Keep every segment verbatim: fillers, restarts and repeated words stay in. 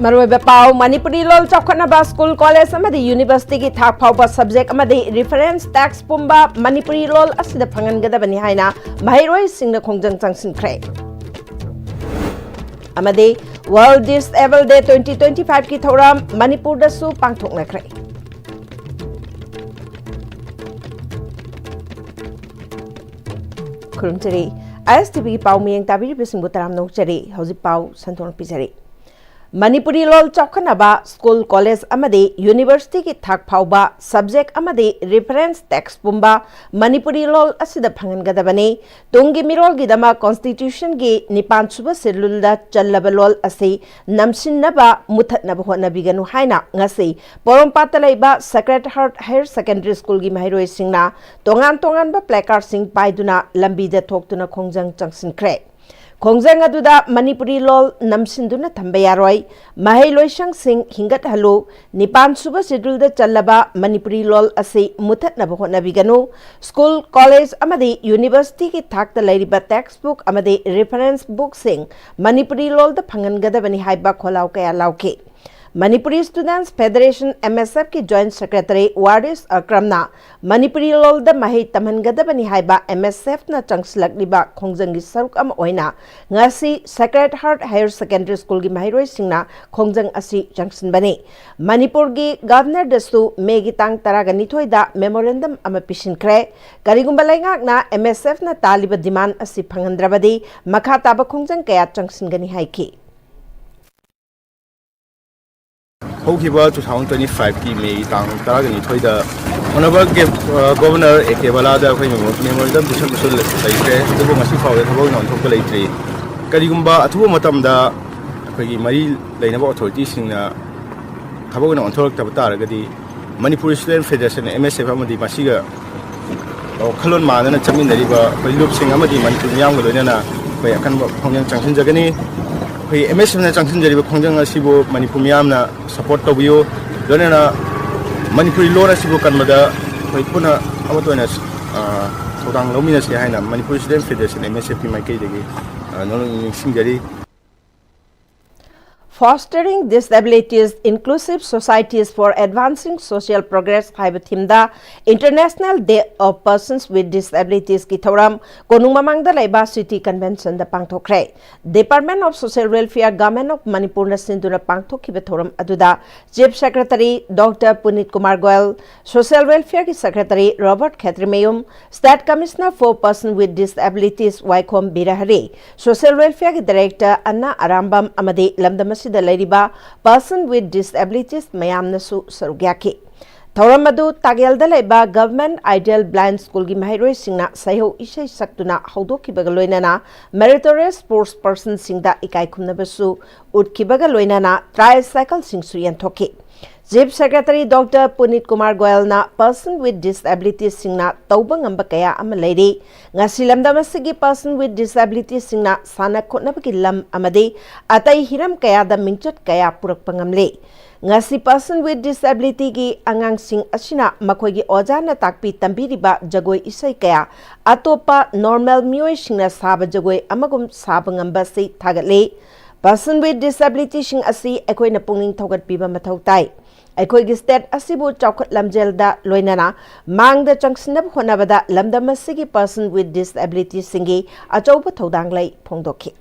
ꯃꯔꯨꯑꯣꯏꯕ ꯄꯥꯎ: ꯃꯅꯤꯄꯨꯔꯤ ꯂꯣꯜ ꯆꯥꯎꯈꯠꯅꯕ ꯁ꯭ꯀꯨꯜ, ꯀꯣꯂꯦꯖ ꯑꯃꯗꯤ ꯌꯨꯅꯤꯚꯔꯁꯤꯇꯤꯒꯤ ꯊꯥꯛ ꯐꯥꯎꯕ ꯁꯕꯖꯦꯛ ꯑꯃꯗꯤ ꯔꯤꯐꯔꯦꯟꯁ ꯇꯦꯛꯁ ꯄꯨꯝꯕ ꯃꯅꯤꯄꯨꯔꯤ ꯂꯣꯜ ꯑꯁꯤꯗ ꯐꯪꯍꯟꯒꯗꯕꯅꯤ ꯍꯥꯏꯅ ꯃꯍꯩꯔꯣꯏꯁꯤꯡꯅ ꯈꯣꯡꯖꯪ ꯆꯪꯁꯤꯟꯈ꯭ꯔꯦ꯫ ꯑꯃꯗꯤ World Disable Day twenty twenty five ꯀꯤ ꯊꯧꯔꯝ ꯃꯅꯤꯄꯨꯔꯗꯁꯨ ꯄꯥꯡꯊꯣꯛꯅꯈ꯭ꯔꯦ꯫ ꯈꯨꯔꯨꯝꯖꯔꯤ꯫ ISTVꯒꯤ ꯄꯥꯎ ꯃꯤꯠꯌꯦꯡ ꯇꯥꯕꯤꯔꯤꯕꯁꯤꯡꯕꯨ ꯇꯔꯥꯝꯅ ꯑꯣꯛꯆꯔꯤ꯫ ꯍꯧꯖꯤꯛ ꯄꯥꯎ ꯁꯟꯗꯣꯛꯅ ꯄꯤꯖꯔꯤ꯫ ꯃꯅꯤꯄꯨꯔꯤ ꯂꯣꯜ ꯆꯥꯎꯈꯠꯅꯕ ꯁ꯭ꯀꯨꯜ, ꯀꯣꯂꯦꯖ ꯑꯃꯗꯤ ꯌꯨꯅꯤꯚꯔꯁꯤꯇꯤꯒꯤ ꯊꯥꯛ ꯐꯥꯎꯕ ꯁꯕꯖꯦꯛ ꯑꯃꯗꯤ ꯔꯤꯐꯔꯦꯟꯁ ꯇꯦꯛꯁ ꯄꯨꯝꯕ ꯃꯅꯤꯄꯨꯔꯤ ꯂꯣꯜ ꯑꯁꯤꯗ ꯐꯪꯍꯟꯒꯗꯕꯅꯤ꯫ ꯇꯨꯡꯒꯤ ꯃꯤꯔꯣꯜꯒꯤꯗꯃꯛ ꯀꯣꯟꯁꯇꯤꯇ꯭ꯌꯨꯁꯟꯒꯤ ꯅꯤꯄꯥꯟ ꯁꯨꯕ ꯁꯦꯗꯨꯜꯗ ꯆꯜꯂꯕ ꯂꯣꯜ ꯑꯁꯤ ꯅꯝꯁꯤꯟꯅꯕ, ꯃꯨꯊꯠꯅꯕ ꯍꯣꯠꯅꯕꯤꯒꯅꯨ ꯍꯥꯏꯅ ꯉꯁꯤ ꯄꯣꯔꯣꯝꯄꯥꯠꯇ ꯂꯩꯕ Sacred Heart Higher Secondary Schoolꯒꯤ ꯃꯍꯩꯔꯣꯏꯁꯤꯡꯅ ꯇꯣꯉꯥꯟ ꯇꯣꯉꯥꯟꯕ ꯄ꯭ꯂꯦꯀꯥꯔꯗꯁꯤꯡ ꯄꯥꯏꯗꯨꯅ ꯂꯝꯕꯤꯗ ꯊꯣꯛꯇꯨꯅ ꯈꯣꯡꯖꯪ ꯆꯪꯁꯤꯟꯈ꯭ꯔꯦ꯫ ꯈꯣꯡꯖꯪ ꯑꯗꯨꯗ ꯃꯅꯤꯄꯨꯔꯤ ꯂꯣꯜ ꯅꯝꯁꯤꯟꯗꯨꯅ ꯊꯝꯕ ꯌꯥꯔꯣꯏ, ꯃꯍꯩ ꯂꯣꯏꯁꯪꯁꯤꯡ ꯍꯤꯡꯒꯠꯍꯜꯂꯨ, ꯅꯤꯄꯥꯟ ꯁꯨꯕ ꯁꯦꯗꯨꯜꯗ ꯆꯜꯂꯕ ꯃꯅꯤꯄꯨꯔꯤ ꯂꯣꯜ ꯑꯁꯤ ꯃꯨꯊꯠꯅꯕ ꯍꯣꯠꯅꯕꯤꯒꯅꯨ, ꯁ꯭ꯀꯨꯜ, ꯀꯣꯂꯦꯖ ꯑꯃꯗꯤ ꯌꯨꯅꯤꯚꯔꯁꯤꯇꯤꯒꯤ ꯊꯥꯛꯇ ꯂꯩꯔꯤꯕ ꯇꯦꯛꯁ ꯕꯨꯛ ꯑꯃꯗꯤ ꯔꯤꯐꯔꯦꯟꯁ ꯕꯨꯛꯁꯤꯡ ꯃꯅꯤꯄꯨꯔꯤ ꯂꯣꯜꯗ ꯐꯪꯍꯟꯒꯗꯕꯅꯤ ꯍꯥꯏꯕ ꯈꯣꯜꯂꯥꯎ ꯀꯌꯥ ꯂꯥꯎꯈꯤ꯫ Manipuri Students Federation, MSFꯀꯤ Joint Secretary ꯋꯥꯔꯤꯁ ꯑꯀ꯭ꯔꯝꯅ ꯃꯅꯤꯄꯨꯔꯤ ꯂꯣꯜꯗ ꯃꯍꯩ ꯇꯝꯍꯟꯒꯗꯕꯅꯤ ꯍꯥꯏꯕ MSFꯅ ꯆꯪꯁꯤꯜꯂꯛꯂꯤꯕ ꯈꯣꯡꯖꯪꯒꯤ ꯁꯔꯨꯛ ꯑꯃ ꯑꯣꯏꯅ ꯉꯁꯤ Sacred Heart Higher Secondary Schoolꯒꯤ ꯃꯍꯩꯔꯣꯏꯁꯤꯡꯅ ꯈꯣꯡꯖꯪ ꯑꯁꯤ ꯆꯪꯁꯤꯟꯕꯅꯤ꯫ ꯃꯅꯤꯄꯨꯔꯒꯤ ꯒꯕꯔꯅꯔꯗꯁꯨ ꯃꯦꯒꯤ ꯇꯥꯡ ꯇꯔꯥꯒ ꯅꯤꯊꯣꯏꯗ ꯃꯦꯃꯣꯔꯦꯟꯗꯝ ꯑꯃ ꯄꯤꯁꯤꯟꯈ꯭ꯔꯦ꯫ ꯀꯔꯤꯒꯨꯝꯕ ꯂꯩꯉꯥꯛꯅ MSFꯅ ꯇꯥꯜꯂꯤꯕ ꯗꯤꯃꯥꯟ ꯑꯁꯤ ꯐꯪꯍꯟꯗ꯭ꯔꯕꯗꯤ ꯃꯈꯥ ꯇꯥꯕ ꯈꯣꯡꯖꯪ ꯀꯌꯥ ꯆꯪꯁꯤꯟꯒꯅꯤ ꯍꯥꯏꯈꯤ꯫ ꯍꯧꯈꯤꯕ two thousand twenty fiveꯀꯤ ꯃꯦꯒꯤ ꯇꯥꯡ ꯇꯔꯥꯒ ꯅꯤꯊꯣꯏꯗ Honourable Governor A K ꯕꯂꯥꯗ ꯑꯩꯈꯣꯏ ꯃꯦꯃꯣꯔꯦꯟꯗꯝ ꯄꯤꯁꯟꯕꯁꯨ ꯂꯩꯈ꯭ꯔꯦ, ꯑꯗꯨꯕꯨ ꯉꯁꯤ ꯐꯥꯎꯕꯗ ꯊꯕꯛ ꯑꯣꯏꯅ ꯑꯣꯟꯊꯣꯛꯄ ꯂꯩꯇ꯭ꯔꯤ꯫ ꯀꯔꯤꯒꯨꯝꯕ ꯑꯊꯨꯕ ꯃꯇꯝꯗ ꯑꯩꯈꯣꯏꯒꯤ ꯃꯔꯤ ꯂꯩꯅꯕ ꯑꯣꯊꯣꯔꯤꯇꯤꯁꯤꯡꯅ ꯊꯕꯛ ꯑꯣꯏꯅ ꯑꯣꯟꯊꯣꯔꯛꯇꯕ ꯇꯥꯔꯒꯗꯤ ꯃꯅꯤꯄꯨꯔ Student Federation, MSF ꯑꯃꯗꯤ ꯃꯁꯤꯒ ꯋꯥꯈꯜꯂꯣꯟ ꯃꯥꯟꯅꯅ ꯆꯠꯃꯤꯟꯅꯔꯤꯕ ꯑꯩꯈꯣꯏ ꯂꯨꯞꯁꯤꯡ ꯑꯃꯗꯤ ꯃꯅꯤꯄꯨꯔ ꯃꯤꯌꯥꯝꯒ ꯂꯣꯏꯅꯅ ꯑꯩꯈꯣꯏ ꯑꯀꯟꯕ ꯈꯣꯡꯖꯪ ꯆꯪꯁꯤꯟꯖꯒꯅꯤ꯫ ꯑꯩꯈꯣꯏ MSFꯅ ꯆꯪꯁꯤꯟꯖꯔꯤꯕ ꯈꯣꯡꯖꯪ ꯑꯁꯤꯕꯨ ꯃꯅꯤꯄꯨꯔ ꯃꯤꯌꯥꯝꯅ support ꯇꯧꯕꯤꯌꯨ꯫ ꯂꯣꯏꯅꯅ ꯃꯅꯤꯄꯨꯔꯤ ꯂꯣꯟ ꯑꯁꯤꯕꯨ ꯀꯟꯕꯗ ꯑꯩꯈꯣꯏ ꯄꯨꯟꯅ ꯑꯃꯠꯇ ꯑꯣꯏꯅ, ꯑ, ꯊꯧꯗꯥꯡ ꯂꯧꯃꯤꯟꯅꯁꯤ ꯍꯥꯏꯅ ꯃꯅꯤꯄꯨꯔ Student Federation, MSFꯀꯤ ꯃꯥꯏꯀꯩꯗꯒꯤ, ꯑ, ꯅꯣꯂꯨꯛꯅ ꯅꯤꯡꯁꯤꯡꯖꯔꯤ꯫ Fostering Disabilities, Inclusive Societies for Advancing Social Progress ꯍꯥꯏꯕ theme the International Day of Persons with Disabilities ꯀꯤ ꯊꯧꯔꯝ ꯀꯣꯅꯨꯡ ꯃꯃꯥꯡꯗ ꯂꯩꯕ City Convention the ꯄꯥꯡꯊꯣꯛꯈ꯭ꯔꯦ꯫ Department of Social Welfare, Government of Manipur ꯅ ꯁꯤꯟꯗꯨꯅ ꯄꯥꯡꯊꯣꯛꯈꯤꯕ ꯊꯧꯔꯝ ꯑꯗꯨꯗ Chief Secretary Doctor Puneet Kumar Goel, Social Welfare ꯒꯤ Secretary Robert Khetrimayum, State Commissioner for Person with Disabilities ꯋꯥꯏꯈꯣꯝ ꯕꯤꯔꯍꯔꯤ, Social Welfare ꯒꯤ Director ꯑꯅꯥ ꯑꯔꯥꯝꯕꯝ ꯑꯃꯗꯤ ꯂꯝꯗꯝ ꯑꯁꯤꯗ ꯂꯩꯔꯤꯕ Person with Disabilities ꯃꯌꯥꯝꯅꯁꯨ ꯁꯔꯨꯛ ꯌꯥꯈꯤ꯫ ꯊꯧꯔꯝ ꯑꯗꯨ ꯇꯥꯒꯦꯜꯗ ꯂꯩꯕ Government Ideal Blind School ꯒꯤ ꯃꯍꯩꯔꯣꯏꯁꯤꯡꯅ ꯁꯩꯍꯧ ꯏꯁꯩ ꯁꯛꯇꯨꯅ ꯍꯧꯗꯣꯛꯈꯤꯕꯒ ꯂꯣꯏꯅꯅ Meritorious Sports Person ꯁꯤꯡꯗ ꯏꯀꯥꯏ ꯈꯨꯝꯅꯕꯁꯨ ꯎꯠꯈꯤꯕꯒ ꯂꯣꯏꯅꯅ Tricycle ꯁꯤꯡꯁꯨ ꯌꯦꯟꯊꯣꯛꯈꯤ꯫ Chief Secretary Doctor Puneet Kumar Goel ꯅ Person with Disabilities ꯁꯤꯡꯅ ꯇꯧꯕ ꯉꯝꯕ ꯀꯌꯥ ꯑꯃ ꯂꯩꯔꯤ꯫ ꯉꯁꯤ ꯂꯝꯗꯝ ꯑꯁꯤꯒꯤ Person with Disabilities ꯁꯤꯡꯅ ꯁꯥꯟꯅ ꯈꯣꯠꯅꯕꯒꯤ ꯂꯝ ꯑꯃꯗꯤ ꯑꯇꯩ ꯍꯤꯔꯝ ꯀꯌꯥꯗ ꯃꯤꯡꯆꯠ ꯀꯌꯥ ꯄꯨꯔꯛꯄ ꯉꯝꯂꯤ꯫ ꯉꯁꯤ Person with Disability ꯒꯤ ꯑꯉꯥꯡꯁꯤꯡ ꯑꯁꯤꯅ ꯃꯈꯣꯏꯒꯤ ꯑꯣꯖꯥꯅ ꯇꯥꯛꯄꯤ ꯇꯝꯕꯤꯔꯤꯕ ꯖꯒꯣꯏ ꯏꯁꯩ ꯀꯌꯥ ꯑꯇꯣꯞꯄ normal ꯃꯤꯑꯣꯏꯁꯤꯡꯅ ꯁꯥꯕ ꯖꯒꯣꯏ ꯑꯃꯒꯨꯝ ꯁꯥꯕ ꯉꯝꯕ ꯑꯁꯤ ꯊꯥꯒꯠꯂꯤ꯫ Person with Disability ꯁꯤꯡ ꯑꯁꯤ ꯑꯩꯈꯣꯏꯅ ꯄꯨꯛꯅꯤꯡ ꯊꯧꯒꯠꯄꯤꯕ ꯃꯊꯧ ꯇꯥꯏ꯫ ꯑꯩꯈꯣꯏꯒꯤ state ꯑꯁꯤꯕꯨ ꯆꯥꯎꯈꯠ ꯂꯝꯖꯦꯜꯗ ꯂꯣꯏꯅꯅ ꯃꯥꯡꯗ ꯆꯪꯁꯤꯟꯅꯕ ꯍꯣꯠꯅꯕꯗ ꯂꯝꯗꯝ ꯑꯁꯤꯒꯤ Person with Disability ꯁꯤꯡꯒꯤ ꯑꯆꯧꯕ ꯊꯧꯗꯥꯡ ꯂꯩ ꯐꯣꯡꯗꯣꯛꯈꯤ꯫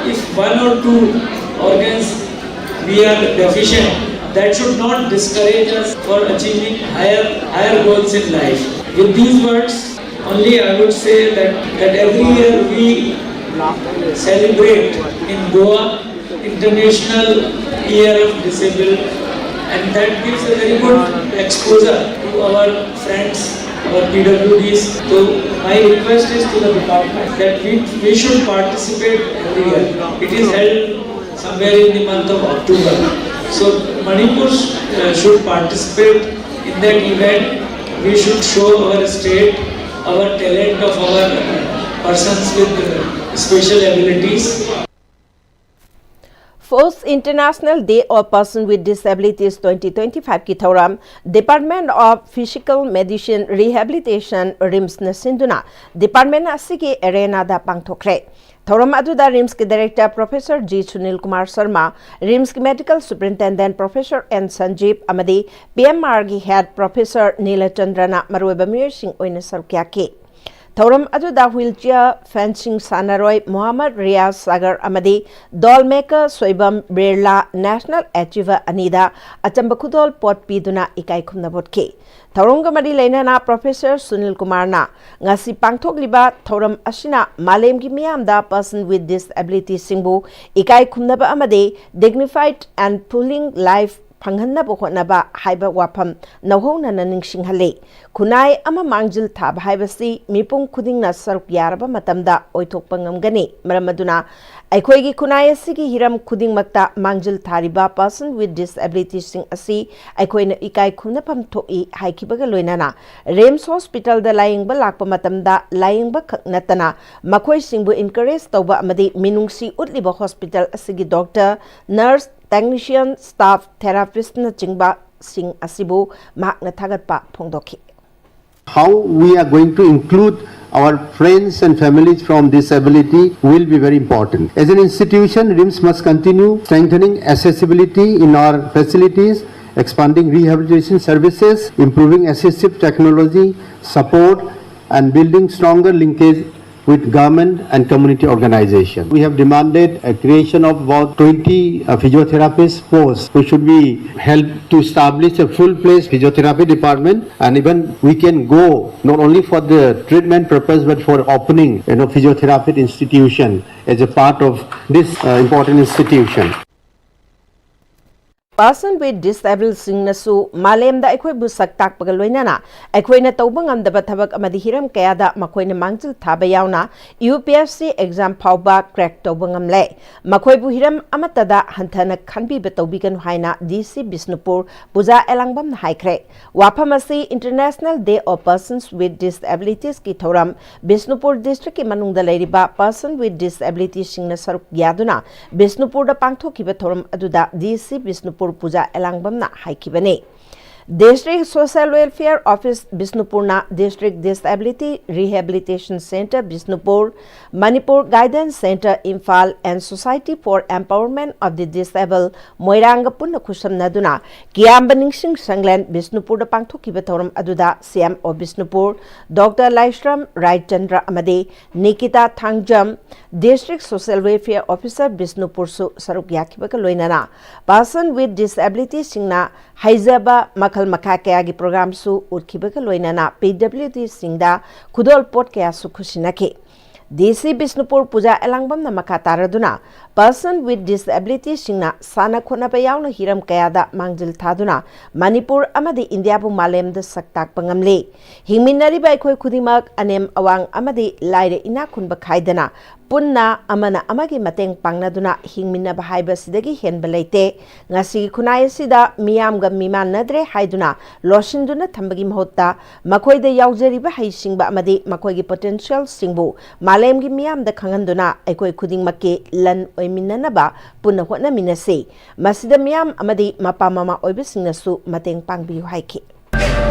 If one or two organs we are deficient, that should not discourage us for achieving higher, higher goals in life. With these words, only I would say that, that every year we celebrate in Goa International Year of Disabled, and that gives a very good exposure to our friends, our P W Ds. So my request is to the department that we, we should participate every year. It is held somewhere in the month of October. So Manipur uh, should participate in that event. We should show our state, our talent of our persons with uh, special abilities. Fourth International Day of Person with Disabilities twenty twenty-five ꯀꯤ ꯊꯧꯔꯝ Department of Physical Medicine Rehabilitation, ꯔꯤꯝꯁꯅ ꯁꯤꯟꯗꯨꯅ department ꯑꯁꯤꯒꯤ ꯑꯦꯔꯦꯅꯥꯗ ꯄꯥꯡꯊꯣꯛꯈ꯭ꯔꯦ꯫ ꯊꯧꯔꯝ ꯑꯗꯨꯗ ꯔꯤꯝꯁꯀꯤ director professor G Sunil Kumar Sharma, ꯔꯤꯝꯁꯀꯤ medical superintendent professor N Sanjeeb ꯑꯃꯗꯤ ꯄꯤꯑꯦꯝꯑꯥꯔꯒꯤ ꯍꯦꯗ ꯄ꯭ꯔꯣꯐꯦꯁꯔ ꯅꯤꯂꯆꯟꯗ꯭ꯔꯅ ꯃꯔꯨꯑꯣꯏꯕ ꯃꯤꯑꯣꯏꯁꯤꯡ ꯑꯣꯏꯅ ꯁꯔꯨꯛ ꯌꯥꯈꯤ꯫ ꯊꯧꯔꯝ ꯑꯗꯨꯗ ꯍ꯭ꯋꯤꯜꯆꯤꯌꯔ ꯐꯦꯟꯁꯤꯡ ꯁꯥꯟꯅꯔꯣꯏ ꯃꯣꯍꯝꯃꯗ ꯔꯤꯌꯥꯖ ꯁꯥꯒꯔ ꯑꯃꯗꯤ ꯗꯣꯜ ꯃꯦꯀꯔ ꯁꯣꯏꯕꯝ ꯕꯤꯔꯂꯥ ꯅꯦꯁꯅꯦꯜ ꯑꯦꯆꯤꯚꯔ ꯑꯅꯤꯗ ꯑꯆꯝꯕ ꯈꯨꯗꯣꯜ ꯄꯣꯠ ꯄꯤꯗꯨꯅ ꯏꯀꯥꯏ ꯈꯨꯝꯅꯕ ꯎꯠꯈꯤ꯫ ꯊꯧꯔꯝꯒ ꯃꯔꯤ ꯂꯩꯅꯅ ꯄ꯭ꯔꯣꯐꯦꯁꯔ ꯁꯨꯅꯤꯜ ꯀꯨꯃꯥꯔꯅ ꯉꯁꯤ ꯄꯥꯡꯊꯣꯛꯂꯤꯕ ꯊꯧꯔꯝ ꯑꯁꯤꯅ ꯃꯥꯂꯦꯝꯒꯤ ꯃꯤꯌꯥꯝꯗ person with disabilityꯁꯤꯡꯕꯨ ꯏꯀꯥꯏ ꯈꯨꯝꯅꯕ ꯑꯃꯗꯤ dignified and fulfilling life ꯐꯪꯍꯟꯅꯕ ꯍꯣꯠꯅꯕ ꯍꯥꯏꯕ ꯋꯥꯐꯝ ꯅꯧꯍꯧꯅꯅ ꯅꯤꯡꯁꯤꯡꯍꯜꯂꯤ꯫ ꯈꯨꯟꯅꯥꯏ ꯑꯃ ꯃꯥꯡꯖꯤꯜ ꯊꯥꯕ ꯍꯥꯏꯕꯁꯤ ꯃꯤꯄꯨꯝ ꯈꯨꯗꯤꯡꯅ ꯁꯔꯨꯛ ꯌꯥꯔꯕ ꯃꯇꯝꯗ ꯑꯣꯏꯊꯣꯛꯄ ꯉꯝꯒꯅꯤ꯫ ꯃꯔꯝ ꯑꯗꯨꯅ ꯑꯩꯈꯣꯏꯒꯤ ꯈꯨꯟꯅꯥꯏ ꯑꯁꯤꯒꯤ ꯍꯤꯔꯝ ꯈꯨꯗꯤꯡꯃꯛꯇ ꯃꯥꯡꯖꯤꯜ ꯊꯥꯔꯤꯕ person with disabilityꯁꯤꯡ ꯑꯁꯤ ꯑꯩꯈꯣꯏꯅ ꯏꯀꯥꯏ ꯈꯨꯝꯅꯐꯝ ꯊꯣꯛꯏ ꯍꯥꯏꯈꯤꯕꯒ ꯂꯣꯏꯅꯅ ꯔꯤꯝꯁ ꯍꯣꯁꯄꯤꯇꯥꯜꯗ ꯂꯥꯌꯦꯡꯕ ꯂꯥꯛꯄ ꯃꯇꯝꯗ ꯂꯥꯌꯦꯡꯕ ꯈꯛ ꯅꯠꯇꯅ ꯃꯈꯣꯏꯁꯤꯡꯕꯨ encourage ꯇꯧꯕ ꯑꯃꯗꯤ ꯃꯤꯅꯨꯡꯁꯤ ꯎꯠꯂꯤꯕ ꯍꯣꯁꯄꯤꯇꯥꯜ ꯑꯁꯤꯒꯤ ꯗꯣꯛꯇꯔ, ꯅꯔꯁ, technician, staff, therapistꯅꯆꯤꯡꯕꯁꯤꯡ ꯑꯁꯤꯕꯨ ꯃꯍꯥꯛꯅ ꯊꯥꯒꯠꯄ ꯐꯣꯡꯗꯣꯛꯈꯤ꯫ How we are going to include our friends and families from disability will be very important. As an institution, RIMS must continue strengthening accessibility in our facilities, expanding rehabilitation services, improving assistive technology support, and building stronger linkage with government and community organization. We have demanded a creation of about twenty uh, physiotherapist posts, which should be helped to establish a full-fledged physiotherapy department, and even we can go not only for the treatment purpose but for opening, you know, physiotherapy institution as a part of this uh, important institution. Person with disableꯁꯤꯡꯅꯁꯨ ꯃꯥꯂꯦꯝꯗ ꯑꯩꯈꯣꯏꯕꯨ ꯁꯛ ꯇꯥꯛꯄꯒ ꯂꯣꯏꯅꯅ ꯑꯩꯈꯣꯏꯅ ꯇꯧꯕ ꯉꯝꯗꯕ ꯊꯕꯛ ꯑꯃꯗꯤ ꯍꯤꯔꯝ ꯀꯌꯥꯗ ꯃꯈꯣꯏꯅ ꯃꯥꯡꯖꯤꯜ ꯊꯥꯕ ꯌꯥꯎꯅ UPSC exam ꯐꯥꯎꯕ crack ꯇꯧꯕ ꯉꯝꯂꯦ꯫ ꯃꯈꯣꯏꯕꯨ ꯍꯤꯔꯝ ꯑꯃꯠꯇꯗ ꯍꯟꯊꯅ ꯈꯟꯕꯤꯕ ꯇꯧꯕꯤꯒꯅꯨ ꯍꯥꯏꯅ DC ꯕꯤꯁꯅꯨꯄꯨꯔ ꯄꯨꯖꯥ ꯑꯦꯂꯥꯡꯕꯝꯅ ꯍꯥꯏꯈ꯭ꯔꯦ꯫ ꯋꯥꯐꯝ ꯑꯁꯤ International Day of Persons with Disabilitiesꯀꯤ ꯊꯧꯔꯝ ꯕꯤꯁꯅꯨꯄꯨꯔ districtꯀꯤ ꯃꯅꯨꯡꯗ ꯂꯩꯔꯤꯕ person with disabilityꯁꯤꯡꯅ ꯁꯔꯨꯛ ꯌꯥꯗꯨꯅ ꯕꯤꯁꯅꯨꯄꯨꯔꯗ ꯄꯥꯡꯊꯣꯛꯈꯤꯕ ꯊꯧꯔꯝ ꯑꯗꯨꯗ DC Bishnupur Puja ꯑꯦꯂꯥꯡꯕꯝꯅ ꯍꯥꯏꯈꯤꯕꯅꯤ꯫ District Social Welfare Office ꯕꯤꯁꯅꯨꯄꯨꯔꯅ District Disability Rehabilitation Centre Bishnupur, Manipur Guidance Centre Imphal and Society for Empowerment of the Disabled ꯃꯣꯏꯔꯥꯡꯒ ꯄꯨꯟꯅ ꯈꯨꯠꯁꯝꯅꯗꯨꯅ ꯀꯤꯌꯥꯝꯕ ꯅꯤꯡꯁꯤꯡ ꯁꯪꯂꯦꯟ ꯕꯤꯁꯅꯨꯄꯨꯔꯗ ꯄꯥꯡꯊꯣꯛꯈꯤꯕ ꯊꯧꯔꯝ ꯑꯗꯨꯗ CMO ꯕꯤꯁꯅꯨꯄꯨꯔ ꯗꯣꯛꯇꯔ ꯂꯥꯏꯁ꯭ꯔꯝ ꯔꯥꯏꯆꯟꯗ꯭ꯔ ꯑꯃꯗꯤ Nikita Thangjam, District Social Welfare Officer ꯕꯤꯁꯅꯨꯄꯨꯔꯁꯨ ꯁꯔꯨꯛ ꯌꯥꯈꯤꯕꯒ ꯂꯣꯏꯅꯅ person with disabilityꯁꯤꯡꯅ ꯍꯩꯖꯕ ꯃꯈꯜ ꯃꯈꯥ ꯀꯌꯥꯒꯤ programꯁꯨ ꯎꯠꯈꯤꯕꯒ ꯂꯣꯏꯅꯅ PWDꯁꯤꯡꯗ ꯈꯨꯗꯣꯜꯄꯣꯠ ꯀꯌꯥꯁꯨ ꯈꯨꯠꯁꯤꯟꯅꯈꯤ꯫ DC ꯕꯤꯁꯅꯨꯄꯨꯔ ꯄꯨꯖꯥ ꯑꯦꯂꯥꯡꯕꯝꯅ ꯃꯈꯥ ꯇꯥꯔꯗꯨꯅ, person with disabilityꯁꯤꯡꯅ ꯁꯥꯟꯅ ꯈꯣꯠꯅꯕ ꯌꯥꯎꯅ ꯍꯤꯔꯝ ꯀꯌꯥꯗ ꯃꯥꯡꯖꯤꯜ ꯊꯥꯗꯨꯅ ꯃꯅꯤꯄꯨꯔ ꯑꯃꯗꯤ ꯏꯟꯗꯤꯌꯥꯕꯨ ꯃꯥꯂꯦꯝꯗ ꯁꯛ ꯇꯥꯛꯄ ꯉꯝꯂꯤ꯫ ꯍꯤꯡꯃꯤꯟꯅꯔꯤꯕ ꯑꯩꯈꯣꯏ ꯈꯨꯗꯤꯡꯃꯛ ꯑꯅꯦꯝ ꯑꯋꯥꯡ ꯑꯃꯗꯤ ꯂꯥꯏꯔ ꯏꯅꯥꯛ ꯈꯨꯟꯕ ꯈꯥꯏꯗꯅ ꯄꯨꯟꯅ ꯑꯃꯅ ꯑꯃꯒꯤ ꯃꯇꯦꯡ ꯄꯥꯡꯅꯗꯨꯅ ꯍꯤꯡꯃꯤꯟꯅꯕ ꯍꯥꯏꯕꯁꯤꯗꯒꯤ ꯍꯦꯟꯕ ꯂꯩꯇꯦ꯫ ꯉꯁꯤꯒꯤ ꯈꯨꯟꯅꯥꯏ ꯑꯁꯤꯗ ꯃꯤꯌꯥꯝꯒ ꯃꯤꯃꯥꯟꯅꯗ꯭ꯔꯦ ꯍꯥꯏꯗꯨꯅ ꯂꯣꯠꯁꯤꯟꯗꯨꯅ ꯊꯝꯕꯒꯤ ꯃꯍꯨꯠꯇ, ꯃꯈꯣꯏꯗ ꯌꯥꯎꯖꯔꯤꯕ ꯍꯩꯁꯤꯡꯕ ꯑꯃꯗꯤ ꯃꯈꯣꯏꯒꯤ potentialꯁꯤꯡꯕꯨ ꯃꯥꯂꯦꯝꯒꯤ ꯃꯤꯌꯥꯝꯗ ꯈꯪꯍꯟꯗꯨꯅ ꯑꯩꯈꯣꯏ ꯈꯨꯗꯤꯡꯃꯛꯀꯤ ꯂꯟ ꯑꯣꯏꯃꯤꯟꯅꯅꯕ ꯄꯨꯟꯅ ꯍꯣꯠꯅꯃꯤꯟꯅꯁꯤ꯫ ꯃꯁꯤꯗ ꯃꯤꯌꯥꯝ ꯑꯃꯗꯤ ꯃꯄꯥ ꯃꯃꯥ ꯑꯣꯏꯕꯁꯤꯡꯅꯁꯨ ꯃꯇꯦꯡ ꯄꯥꯡꯕꯤꯌꯨ ꯍꯥꯏꯈꯤ꯫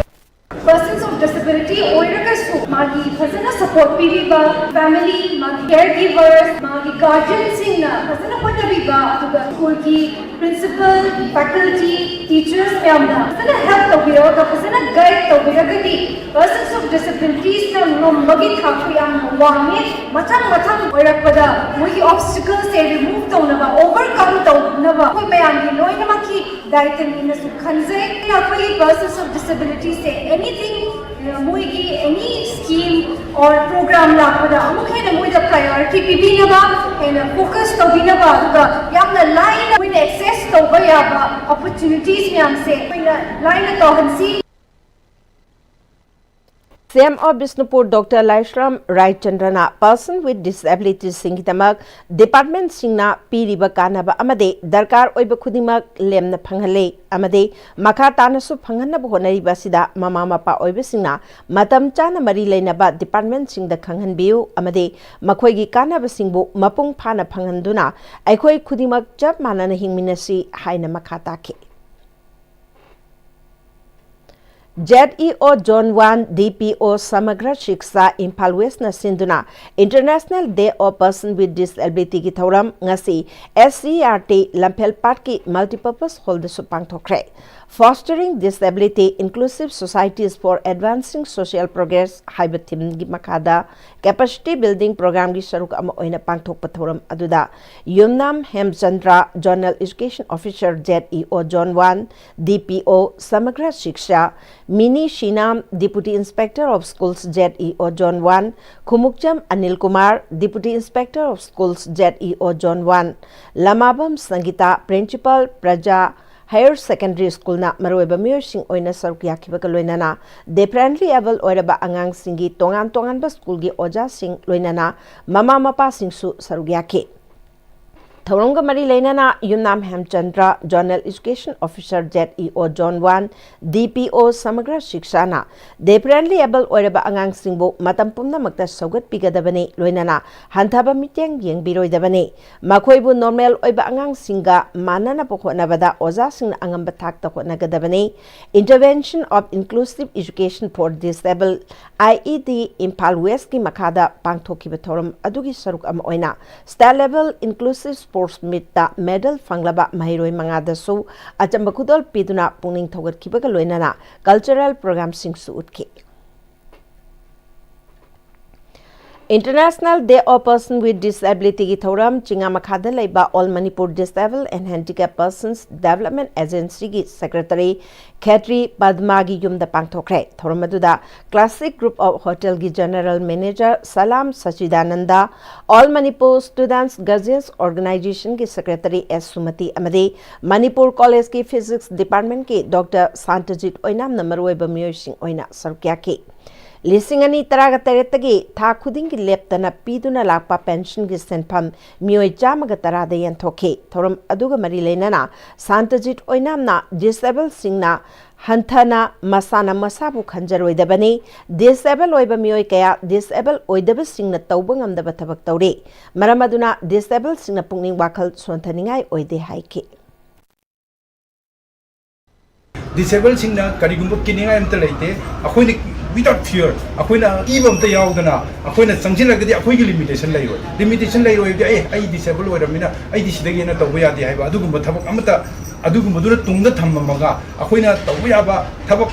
Persons of disability ꯑꯣꯏꯔꯒꯁꯨ ꯃꯥꯒꯤ ꯐꯖꯅ support ꯄꯤꯕꯤꯕ, family, ꯃꯥꯒꯤ caregivers, ꯃꯥꯒꯤ guardianꯁꯤꯡꯅ ꯐꯖꯅ ꯍꯣꯠꯅꯕꯤꯕ, ꯑꯗꯨꯒ schoolꯒꯤ principal, faculty, teachers ꯃꯌꯥꯝꯅ ꯐꯖꯅ help ꯇꯧꯕꯤꯔꯒ, ꯐꯖꯅ guide ꯇꯧꯕꯤꯔꯒꯗꯤ persons of disabilitiesꯅ ꯉꯝꯕꯒꯤ ꯊꯥꯛꯁꯨ ꯌꯥꯝꯅ ꯋꯥꯡꯉꯦ꯫ ꯃꯊꯪ ꯃꯊꯪ ꯑꯣꯏꯔꯛꯄꯗ ꯃꯣꯏꯒꯤ obstaclesꯁꯦ remove ꯇꯧꯅꯕ, overcome ꯇꯧꯅꯕ ꯑꯩꯈꯣꯏ ꯃꯌꯥꯝꯒꯤ ꯂꯣꯏꯅꯃꯛꯀꯤ ꯗꯥꯏꯇꯅꯤꯅꯁꯨ ꯈꯟꯖꯩ꯫ ꯑꯩꯈꯣꯏꯒꯤ persons of disabilitiesꯁꯦ anything ꯃꯣꯏꯒꯤ any scheme or program ꯂꯥꯛꯄꯗ ꯑꯃꯨꯛ ꯍꯦꯟꯅ ꯃꯣꯏꯗ priority ꯄꯤꯕꯤꯅꯕ, ꯍꯦꯟꯅ focus ꯇꯧꯕꯤꯅꯕ, ꯑꯗꯨꯒ ꯌꯥꯝꯅ ꯂꯥꯏꯅ ꯃꯣꯏꯅ access ꯇꯧꯕ ꯌꯥꯕ opportunities ꯃꯌꯥꯝꯁꯦ ꯑꯩꯈꯣꯏꯅ ꯂꯥꯏꯅ ꯇꯧꯍꯟꯁꯤ꯫ ꯁꯤ M O Bishnupur doctor ꯂꯥꯏꯁ꯭ꯔꯥꯝ ꯔꯥꯏꯆꯟꯗ꯭ꯔꯅ person with disabilitiesꯁꯤꯡꯒꯤꯗꯃꯛ departmentꯁꯤꯡꯅ ꯄꯤꯔꯤꯕ ꯀꯥꯟꯅꯕ ꯑꯃꯗꯤ ꯗꯔꯀꯥꯔ ꯑꯣꯏꯕ ꯈꯨꯗꯤꯡꯃꯛ ꯂꯦꯝꯅ ꯐꯪꯍꯜꯂꯤ ꯑꯃꯗꯤ ꯃꯈꯥ ꯇꯥꯅꯁꯨ ꯐꯪꯍꯟꯅꯕ ꯍꯣꯠꯅꯔꯤꯕ ꯑꯁꯤꯗ ꯃꯃꯥ ꯃꯄꯥ ꯑꯣꯏꯕꯁꯤꯡꯅ ꯃꯇꯝ ꯆꯥꯅ ꯃꯔꯤ ꯂꯩꯅꯕ departmentꯁꯤꯡꯗ ꯈꯪꯍꯟꯕꯤꯌꯨ ꯑꯃꯗꯤ ꯃꯈꯣꯏꯒꯤ ꯀꯥꯟꯅꯕꯁꯤꯡꯕꯨ ꯃꯄꯨꯡ ꯐꯥꯅ ꯐꯪꯍꯟꯗꯨꯅ ꯑꯩꯈꯣꯏ ꯈꯨꯗꯤꯡꯃꯛ ꯆꯞ ꯃꯥꯟꯅꯅ ꯍꯤꯡꯃꯤꯟꯅꯁꯤ ꯍꯥꯏꯅ ꯃꯈꯥ ꯇꯥꯈꯤ꯫ Z E O Zone One, D P O Samagra ꯁꯤꯛꯁꯥ ꯏꯝꯐꯥꯜ ꯋꯦꯁꯅ ꯁꯤꯟꯗꯨꯅ International Day of Person with Disabilityꯒꯤ ꯊꯧꯔꯝ ꯉꯁꯤ S C E R T Lamphel ꯄꯥꯠꯀꯤ multipurpose hallꯗꯁꯨ ꯄꯥꯡꯊꯣꯛꯈ꯭ꯔꯦ꯫ Fostering Disability Inclusive Societies for Advancing Social Progress ꯍꯥꯏꯕ themeꯒꯤ ꯃꯈꯥꯗ capacity building programꯒꯤ ꯁꯔꯨꯛ ꯑꯃ ꯑꯣꯏꯅ ꯄꯥꯡꯊꯣꯛꯄ ꯊꯧꯔꯝ ꯑꯗꯨꯗ Yumnam Hemchandra, Zonal Education Officer, Z E O Zone One, D P O Samagra Shiksha, Mini Sinam, Deputy Inspector of Schools, Z E O Zone One, Khumukcham Anil Kumar, Deputy Inspector of Schools, Z E O Zone One, Lamabam Sangita, Principal, Praja Higher Secondary Schoolꯅ ꯃꯔꯨꯑꯣꯏꯕ ꯃꯤꯑꯣꯏꯁꯤꯡ ꯑꯣꯏꯅ ꯁꯔꯨꯛ ꯌꯥꯈꯤꯕꯒ ꯂꯣꯏꯅꯅ differently able ꯑꯣꯏꯔꯕ ꯑꯉꯥꯡꯁꯤꯡꯒꯤ ꯇꯣꯉꯥꯟ ꯇꯣꯉꯥꯟꯕ schoolꯒꯤ ꯑꯣꯖꯥꯁꯤꯡ ꯂꯣꯏꯅꯅ ꯃꯃꯥ ꯃꯄꯥꯁꯤꯡꯁꯨ ꯁꯔꯨꯛ ꯌꯥꯈꯤ꯫ ꯊꯧꯔꯝꯒ ꯃꯔꯤ ꯂꯩꯅꯅ ꯌꯨꯝꯅꯥꯝ Hemchandra, Zonal Education Officer, Z E O Zone One, D P O ꯁꯃꯒ꯭ꯔ ꯁꯤꯛꯁꯥꯅ differently able ꯑꯣꯏꯔꯕ ꯑꯉꯥꯡꯁꯤꯡꯕꯨ ꯃꯇꯝ ꯄꯨꯝꯅꯃꯛꯇ ꯁꯧꯒꯠꯄꯤꯒꯗꯕꯅꯤ, ꯂꯣꯏꯅꯅ ꯍꯟꯊꯕ ꯃꯤꯠꯌꯦꯡ ꯌꯦꯡꯕꯤꯔꯣꯏꯗꯕꯅꯤ꯫ ꯃꯈꯣꯏꯕꯨ normal ꯑꯣꯏꯕ ꯑꯉꯥꯡꯁꯤꯡꯒ ꯃꯥꯟꯅꯅꯕ ꯍꯣꯠꯅꯕꯗ ꯑꯣꯖꯥꯁꯤꯡꯅ ꯑꯉꯝꯕ ꯊꯥꯛꯇ ꯍꯣꯠꯅꯒꯗꯕꯅꯤ꯫ Intervention of Inclusive Education for Disable, I E ꯗꯤ, ꯏꯝꯐꯥꯜ ꯋꯦꯁꯀꯤ ꯃꯈꯥꯗ ꯄꯥꯡꯊꯣꯛꯈꯤꯕ ꯊꯧꯔꯝ ꯑꯗꯨꯒꯤ ꯁꯔꯨꯛ ꯑꯃ ꯑꯣꯏꯅ State Level Inclusive Sports Meetꯇ medal ꯐꯪꯂꯕ ꯃꯍꯩꯔꯣꯏ ꯃꯉꯥꯗꯁꯨ ꯑꯆꯝꯕ ꯈꯨꯗꯣꯜ ꯄꯤꯗꯨꯅ ꯄꯨꯛꯅꯤꯡ ꯊꯧꯒꯠꯈꯤꯕꯒ ꯂꯣꯏꯅꯅ cultural programꯁꯤꯡꯁꯨ ꯎꯠꯈꯤ꯫ International Day of Person with Disability ꯒꯤ ꯊꯧꯔꯝ ꯆꯤꯡꯉꯥ ꯃꯈꯥꯗ ꯂꯩꯕ All Manipur Disabled and Handicapped Persons Development Agency ꯒꯤ Secretary ꯈꯦꯇ꯭ꯔꯤ ꯄꯗꯃꯥꯒꯤ ꯌꯨꯝꯗ ꯄꯥꯡꯊꯣꯛꯈ꯭ꯔꯦ꯫ ꯊꯧꯔꯝ ꯑꯗꯨꯗ Classic Group of Hotel ꯒꯤ General Manager ꯁꯂꯥꯝ ꯁꯆꯤꯗꯥꯅꯟꯗ, All Manipur Students Guardians Organization ꯒꯤ Secretary ꯑꯦꯁ ꯁꯨꯃꯇꯤ ꯑꯃꯗꯤ ꯃꯅꯤꯄꯨꯔ ꯀꯣꯂꯦꯖꯀꯤ Physics Department ꯀꯤ Doctor ꯁꯥꯟꯇꯖꯤꯠ ꯑꯣꯏꯅꯥꯝꯅ ꯃꯔꯨꯑꯣꯏꯕ ꯃꯤꯑꯣꯏꯁꯤꯡ ꯑꯣꯏꯅ ꯁꯔꯨꯛ ꯌꯥꯈꯤ꯫ ꯂꯤꯁꯤꯡ ꯑꯅꯤ ꯇꯔꯥꯒ ꯇꯔꯦꯠꯇꯒꯤ ꯊꯥ ꯈꯨꯗꯤꯡꯒꯤ ꯂꯦꯞꯇꯅ ꯄꯤꯗꯨꯅ ꯂꯥꯛꯄ ꯄꯦꯟꯁꯟꯒꯤ ꯁꯦꯟꯐꯝ ꯃꯤꯑꯣꯏ ꯆꯥꯝꯃꯒ ꯇꯔꯥꯗ ꯌꯦꯟꯊꯣꯛꯈꯤ꯫ ꯊꯧꯔꯝ ꯑꯗꯨꯒ ꯃꯔꯤ ꯂꯩꯅꯅ ꯁꯥꯟꯇꯖꯤꯠ ꯑꯣꯏꯅꯥꯝꯅ ꯗꯤꯁꯑꯦꯕꯜꯁꯤꯡꯅ ꯍꯟꯊꯅ ꯃꯁꯥꯅ ꯃꯁꯥꯕꯨ ꯈꯟꯖꯔꯣꯏꯗꯕꯅꯤ꯫ ꯗꯤꯁꯑꯦꯕꯜ ꯑꯣꯏꯕ ꯃꯤꯑꯣꯏ ꯀꯌꯥ ꯗꯤꯁꯑꯦꯕꯜ ꯑꯣꯏꯗꯕꯁꯤꯡꯅ ꯇꯧꯕ ꯉꯝꯗꯕ ꯊꯕꯛ ꯇꯧꯔꯤ꯫ ꯃꯔꯝ ꯑꯗꯨꯅ ꯗꯤꯁꯑꯦꯕꯜꯁꯤꯡꯅ ꯄꯨꯛꯅꯤꯡ ꯋꯥꯈꯜ ꯁꯣꯟꯊꯅꯤꯡꯉꯥꯏ ꯑꯣꯏꯗꯦ ꯍꯥꯏꯈꯤ꯫ ꯗꯤꯁꯦꯕꯜꯁꯤꯡꯅ ꯀꯔꯤꯒꯨꯝꯕ ꯀꯤꯅꯤꯡꯉꯥꯏ ꯑꯝꯇ ꯂꯩꯇꯦ꯫ ꯑꯩꯈꯣꯏꯅ without fear, ꯑꯩꯈꯣꯏꯅ ꯀꯤꯕ ꯑꯝꯇ ꯌꯥꯎꯗꯅ ꯑꯩꯈꯣꯏꯅ ꯆꯪꯁꯤꯜꯂꯒꯗꯤ ꯑꯩꯈꯣꯏꯒꯤ ꯂꯤꯃꯤꯇꯦꯁꯟ ꯂꯩꯔꯣꯏ꯫ ꯂꯤꯃꯤꯇꯦꯁꯟ ꯂꯩꯔꯣꯏ ꯍꯥꯏꯕꯗꯤ ꯑꯩ ꯑꯩ ꯗꯤꯁꯦꯕꯜ ꯑꯣꯏꯔꯕꯅꯤꯅ ꯑꯩꯗꯤ ꯁꯤꯗꯒꯤ ꯍꯦꯟꯅ ꯇꯧꯕ ꯌꯥꯗꯦ ꯍꯥꯏꯕ ꯑꯗꯨꯒꯨꯝꯕ ꯊꯕꯛ ꯑꯃꯠꯇ, ꯑꯗꯨꯒꯨꯝꯕꯗꯨꯅ ꯇꯨꯡꯗ ꯊꯝꯃꯝꯃꯒ ꯑꯩꯈꯣꯏꯅ ꯇꯧꯕ ꯌꯥꯕ ꯊꯕꯛ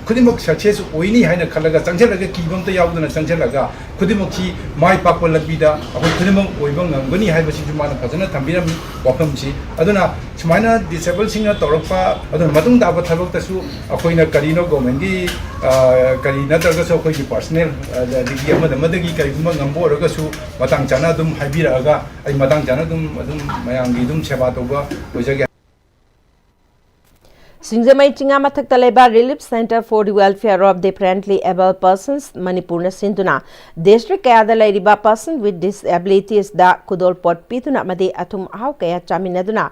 ꯈꯨꯗꯤꯡꯃꯛ ꯁꯛꯁꯦꯁ ꯑꯣꯏꯅꯤ ꯍꯥꯏꯅ ꯈꯜꯂꯒ ꯆꯪꯁꯤꯜꯂꯒ, ꯀꯤꯕ ꯑꯝꯇ ꯌꯥꯎꯗꯅ ꯆꯪꯁꯤꯜꯂꯒ ꯈꯨꯗꯤꯡꯃꯛꯁꯤ ꯃꯥꯏ ꯄꯥꯛꯄ ꯂꯝꯕꯤꯗ ꯑꯩꯈꯣꯏ ꯈꯨꯗꯤꯡꯃꯛ ꯑꯣꯏꯕ ꯉꯝꯒꯅꯤ ꯍꯥꯏꯕꯁꯤꯁꯨ ꯃꯥꯅ ꯐꯖꯅ ꯊꯝꯕꯤꯔꯝꯃꯤ ꯋꯥꯐꯝꯁꯤ꯫ ꯑꯗꯨꯅ ꯁꯨꯃꯥꯏꯅ ꯗꯤꯁꯦꯕꯜꯁꯤꯡꯅ ꯇꯧꯔꯛꯄ, ꯑꯗꯨꯅ ꯃꯇꯨꯡ ꯇꯥꯕ ꯊꯕꯛꯇꯁꯨ ꯑꯩꯈꯣꯏꯅ ꯀꯔꯤꯅꯣ ꯒꯣꯔꯃꯦꯟꯒꯤ, ꯑ, ꯀꯔꯤ ꯅꯠꯇ꯭ꯔꯒꯁꯨ ꯑꯩꯈꯣꯏꯒꯤ ꯄꯥꯔꯁꯣꯅꯦꯜ, ꯑꯗꯒꯤ ꯑꯃꯗ ꯑꯃꯗꯒꯤ ꯀꯔꯤꯒꯨꯝꯕ ꯉꯝꯕ ꯑꯣꯏꯔꯒꯁꯨ ꯃꯇꯥꯡ ꯆꯥꯅ ꯑꯗꯨꯝ ꯍꯥꯏꯕꯤꯔꯛꯑꯒ ꯑꯩ ꯃꯇꯥꯡ ꯆꯥꯅ ꯑꯗꯨꯝ, ꯑꯗꯨꯝ ꯃꯌꯥꯝꯒꯤ ꯑꯗꯨꯝ ꯁꯦꯕꯥ ꯇꯧꯕ ꯑꯣꯏꯖꯒꯦ꯫ ꯁꯤꯡꯖꯃꯩ ꯆꯤꯡꯉꯥ ꯃꯊꯛꯇ ꯂꯩꯕ Relief Centre for the Welfare of Differently Abled Persons ꯃꯅꯤꯄꯨꯔꯅ ꯁꯤꯟꯗꯨꯅ district ꯀꯌꯥꯗ ꯂꯩꯔꯤꯕ person with disabilities ꯗ ꯈꯨꯗꯣꯜꯄꯣꯠ ꯄꯤꯗꯨꯅ ꯑꯃꯗꯤ ꯑꯊꯨꯝ ꯑꯍꯥꯎ ꯀꯌꯥ ꯆꯥꯃꯤꯟꯅꯗꯨꯅ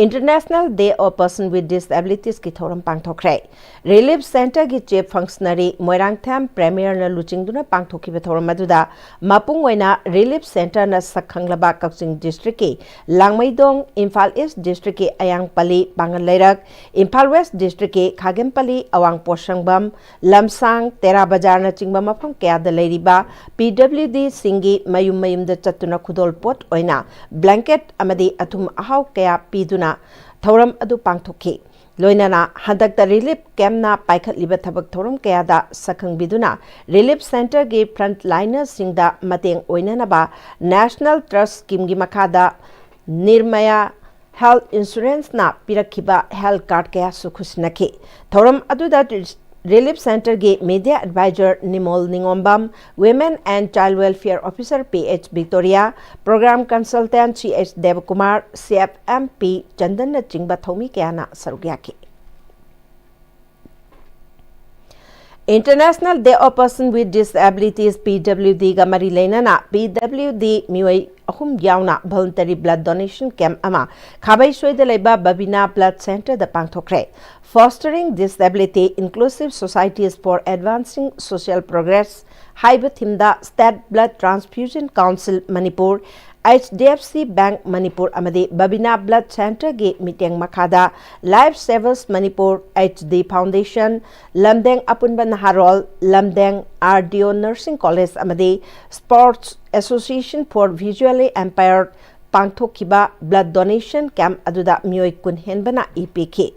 International Day of Person with Disabilities ꯀꯤ ꯊꯧꯔꯝ ꯄꯥꯡꯊꯣꯛꯈ꯭ꯔꯦ꯫ Relief Centre ꯒꯤ Chief Functionary ꯃꯣꯏꯔꯥꯡꯊꯦꯝ ꯄ꯭ꯔꯦꯃꯤꯌꯔꯅ ꯂꯨꯆꯤꯡꯗꯨꯅ ꯄꯥꯡꯊꯣꯛꯈꯤꯕ ꯊꯧꯔꯝ ꯑꯗꯨꯗ ꯃꯄꯨꯡ ꯑꯣꯏꯅ Relief Centre ꯅ ꯁꯛ ꯈꯪꯂꯕ ꯀꯛꯆꯤꯡ district ꯀꯤ ꯂꯥꯡꯃꯩꯗꯣꯡ, ꯏꯝꯐꯥꯜ East district ꯀꯤ ꯑꯌꯥꯡꯄꯜꯂꯤ, ꯄꯥꯡꯒꯜ ꯂꯩꯔꯛ, ꯏꯝꯐꯥꯜ West district ꯀꯤ ꯈꯥꯒꯦꯝꯄꯜꯂꯤ, ꯑꯋꯥꯡ ꯄꯣꯁꯪꯕꯝ, ꯂꯝꯁꯥꯡ, ꯇꯦꯔꯥ ꯕꯖꯥꯔꯅꯆꯤꯡꯕ ꯃꯐꯝ ꯀꯌꯥꯗ ꯂꯩꯔꯤꯕ P W D ꯁꯤꯡꯒꯤ ꯃꯌꯨꯝ ꯃꯌꯨꯝꯗ ꯆꯠꯇꯨꯅ ꯈꯨꯗꯣꯜꯄꯣꯠ ꯑꯣꯏꯅ blanket ꯑꯃꯗꯤ ꯑꯊꯨꯝ ꯑꯍꯥꯎ ꯀꯌꯥ ꯄꯤꯗꯨꯅ ꯊꯧꯔꯝ ꯑꯗꯨ ꯄꯥꯡꯊꯣꯛꯈꯤ꯫ ꯂꯣꯏꯅꯅ ꯍꯟꯗꯛꯇ ꯔꯤꯂꯤꯐ ꯀꯦꯝꯞꯅ ꯄꯥꯏꯈꯠꯂꯤꯕ ꯊꯕꯛ ꯊꯧꯔꯝ ꯀꯌꯥꯗ ꯁꯛꯈꯪꯕꯤꯗꯨꯅ ꯔꯤꯂꯤꯐ ꯁꯦꯟꯇꯔꯒꯤ ꯐ꯭ꯔꯟꯠ ꯂꯥꯏꯅꯔꯁꯤꯡꯗ ꯃꯇꯦꯡ ꯑꯣꯏꯅꯅꯕ ꯅꯦꯁꯅꯦꯜ ꯇ꯭ꯔꯁ ꯁ꯭ꯀꯤꯝꯒꯤ ꯃꯈꯥꯗ ꯅꯤꯔꯃꯌꯥ ꯍꯦꯜꯊ ꯏꯟꯁꯨꯔꯦꯟꯁꯅ ꯄꯤꯔꯛꯈꯤꯕ ꯍꯦꯜꯊ ꯀꯥꯔꯗ ꯀꯌꯥꯁꯨ ꯈꯨꯠꯁꯤꯟꯅꯈꯤ꯫ ꯊꯧꯔꯝ ꯑꯗꯨꯗ ꯔꯤꯂꯤꯐ ꯁꯦꯟꯇꯔꯒꯤ media adviser Nimol Ningombam, Women and Child Welfare Officer P H Victoria, Program Consultant C H Devakumar, C F M P ꯆꯟꯗꯟꯅꯆꯤꯡꯕ ꯊꯧꯃꯤ ꯀꯌꯥꯅ ꯁꯔꯨꯛ ꯌꯥꯈꯤ꯫ International Day of Person with Disabilities, P W D ꯒ ꯃꯔꯤ ꯂꯩꯅꯅ P W D ꯃꯤꯑꯣꯏ ꯑꯍꯨꯝ ꯌꯥꯎꯅ voluntary blood donation camp ꯑꯃ ꯈꯥꯕꯩꯁꯣꯏꯗ ꯂꯩꯕ ꯕꯕꯤꯅꯥ blood centreꯗ ꯄꯥꯡꯊꯣꯛꯈ꯭ꯔꯦ꯫ Fostering Disability Inclusive Societies for Advancing Social Progress ꯍꯥꯏꯕ ꯊꯤꯝꯗ State Blood Transfusion Council Manipur, H D F C Bank Manipur ꯑꯃꯗꯤ ꯕꯕꯤꯅꯥ blood centreꯒꯤ ꯃꯤꯠꯌꯦꯡ ꯃꯈꯥꯗ Life Savers Manipur, H D Foundation, ꯂꯝꯗꯦꯡ ꯑꯄꯨꯟꯕ ꯅꯍꯥꯔꯣꯜ, ꯂꯝꯗꯦꯡ R D O Nursing College ꯑꯃꯗꯤ Sports Association for Visually Impaired ꯄꯥꯡꯊꯣꯛꯈꯤꯕ blood donation camp ꯑꯗꯨꯗ ꯃꯤꯑꯣꯏ ꯀꯨꯟ ꯍꯦꯟꯕꯅ ꯏ ꯄꯤꯈꯤ꯫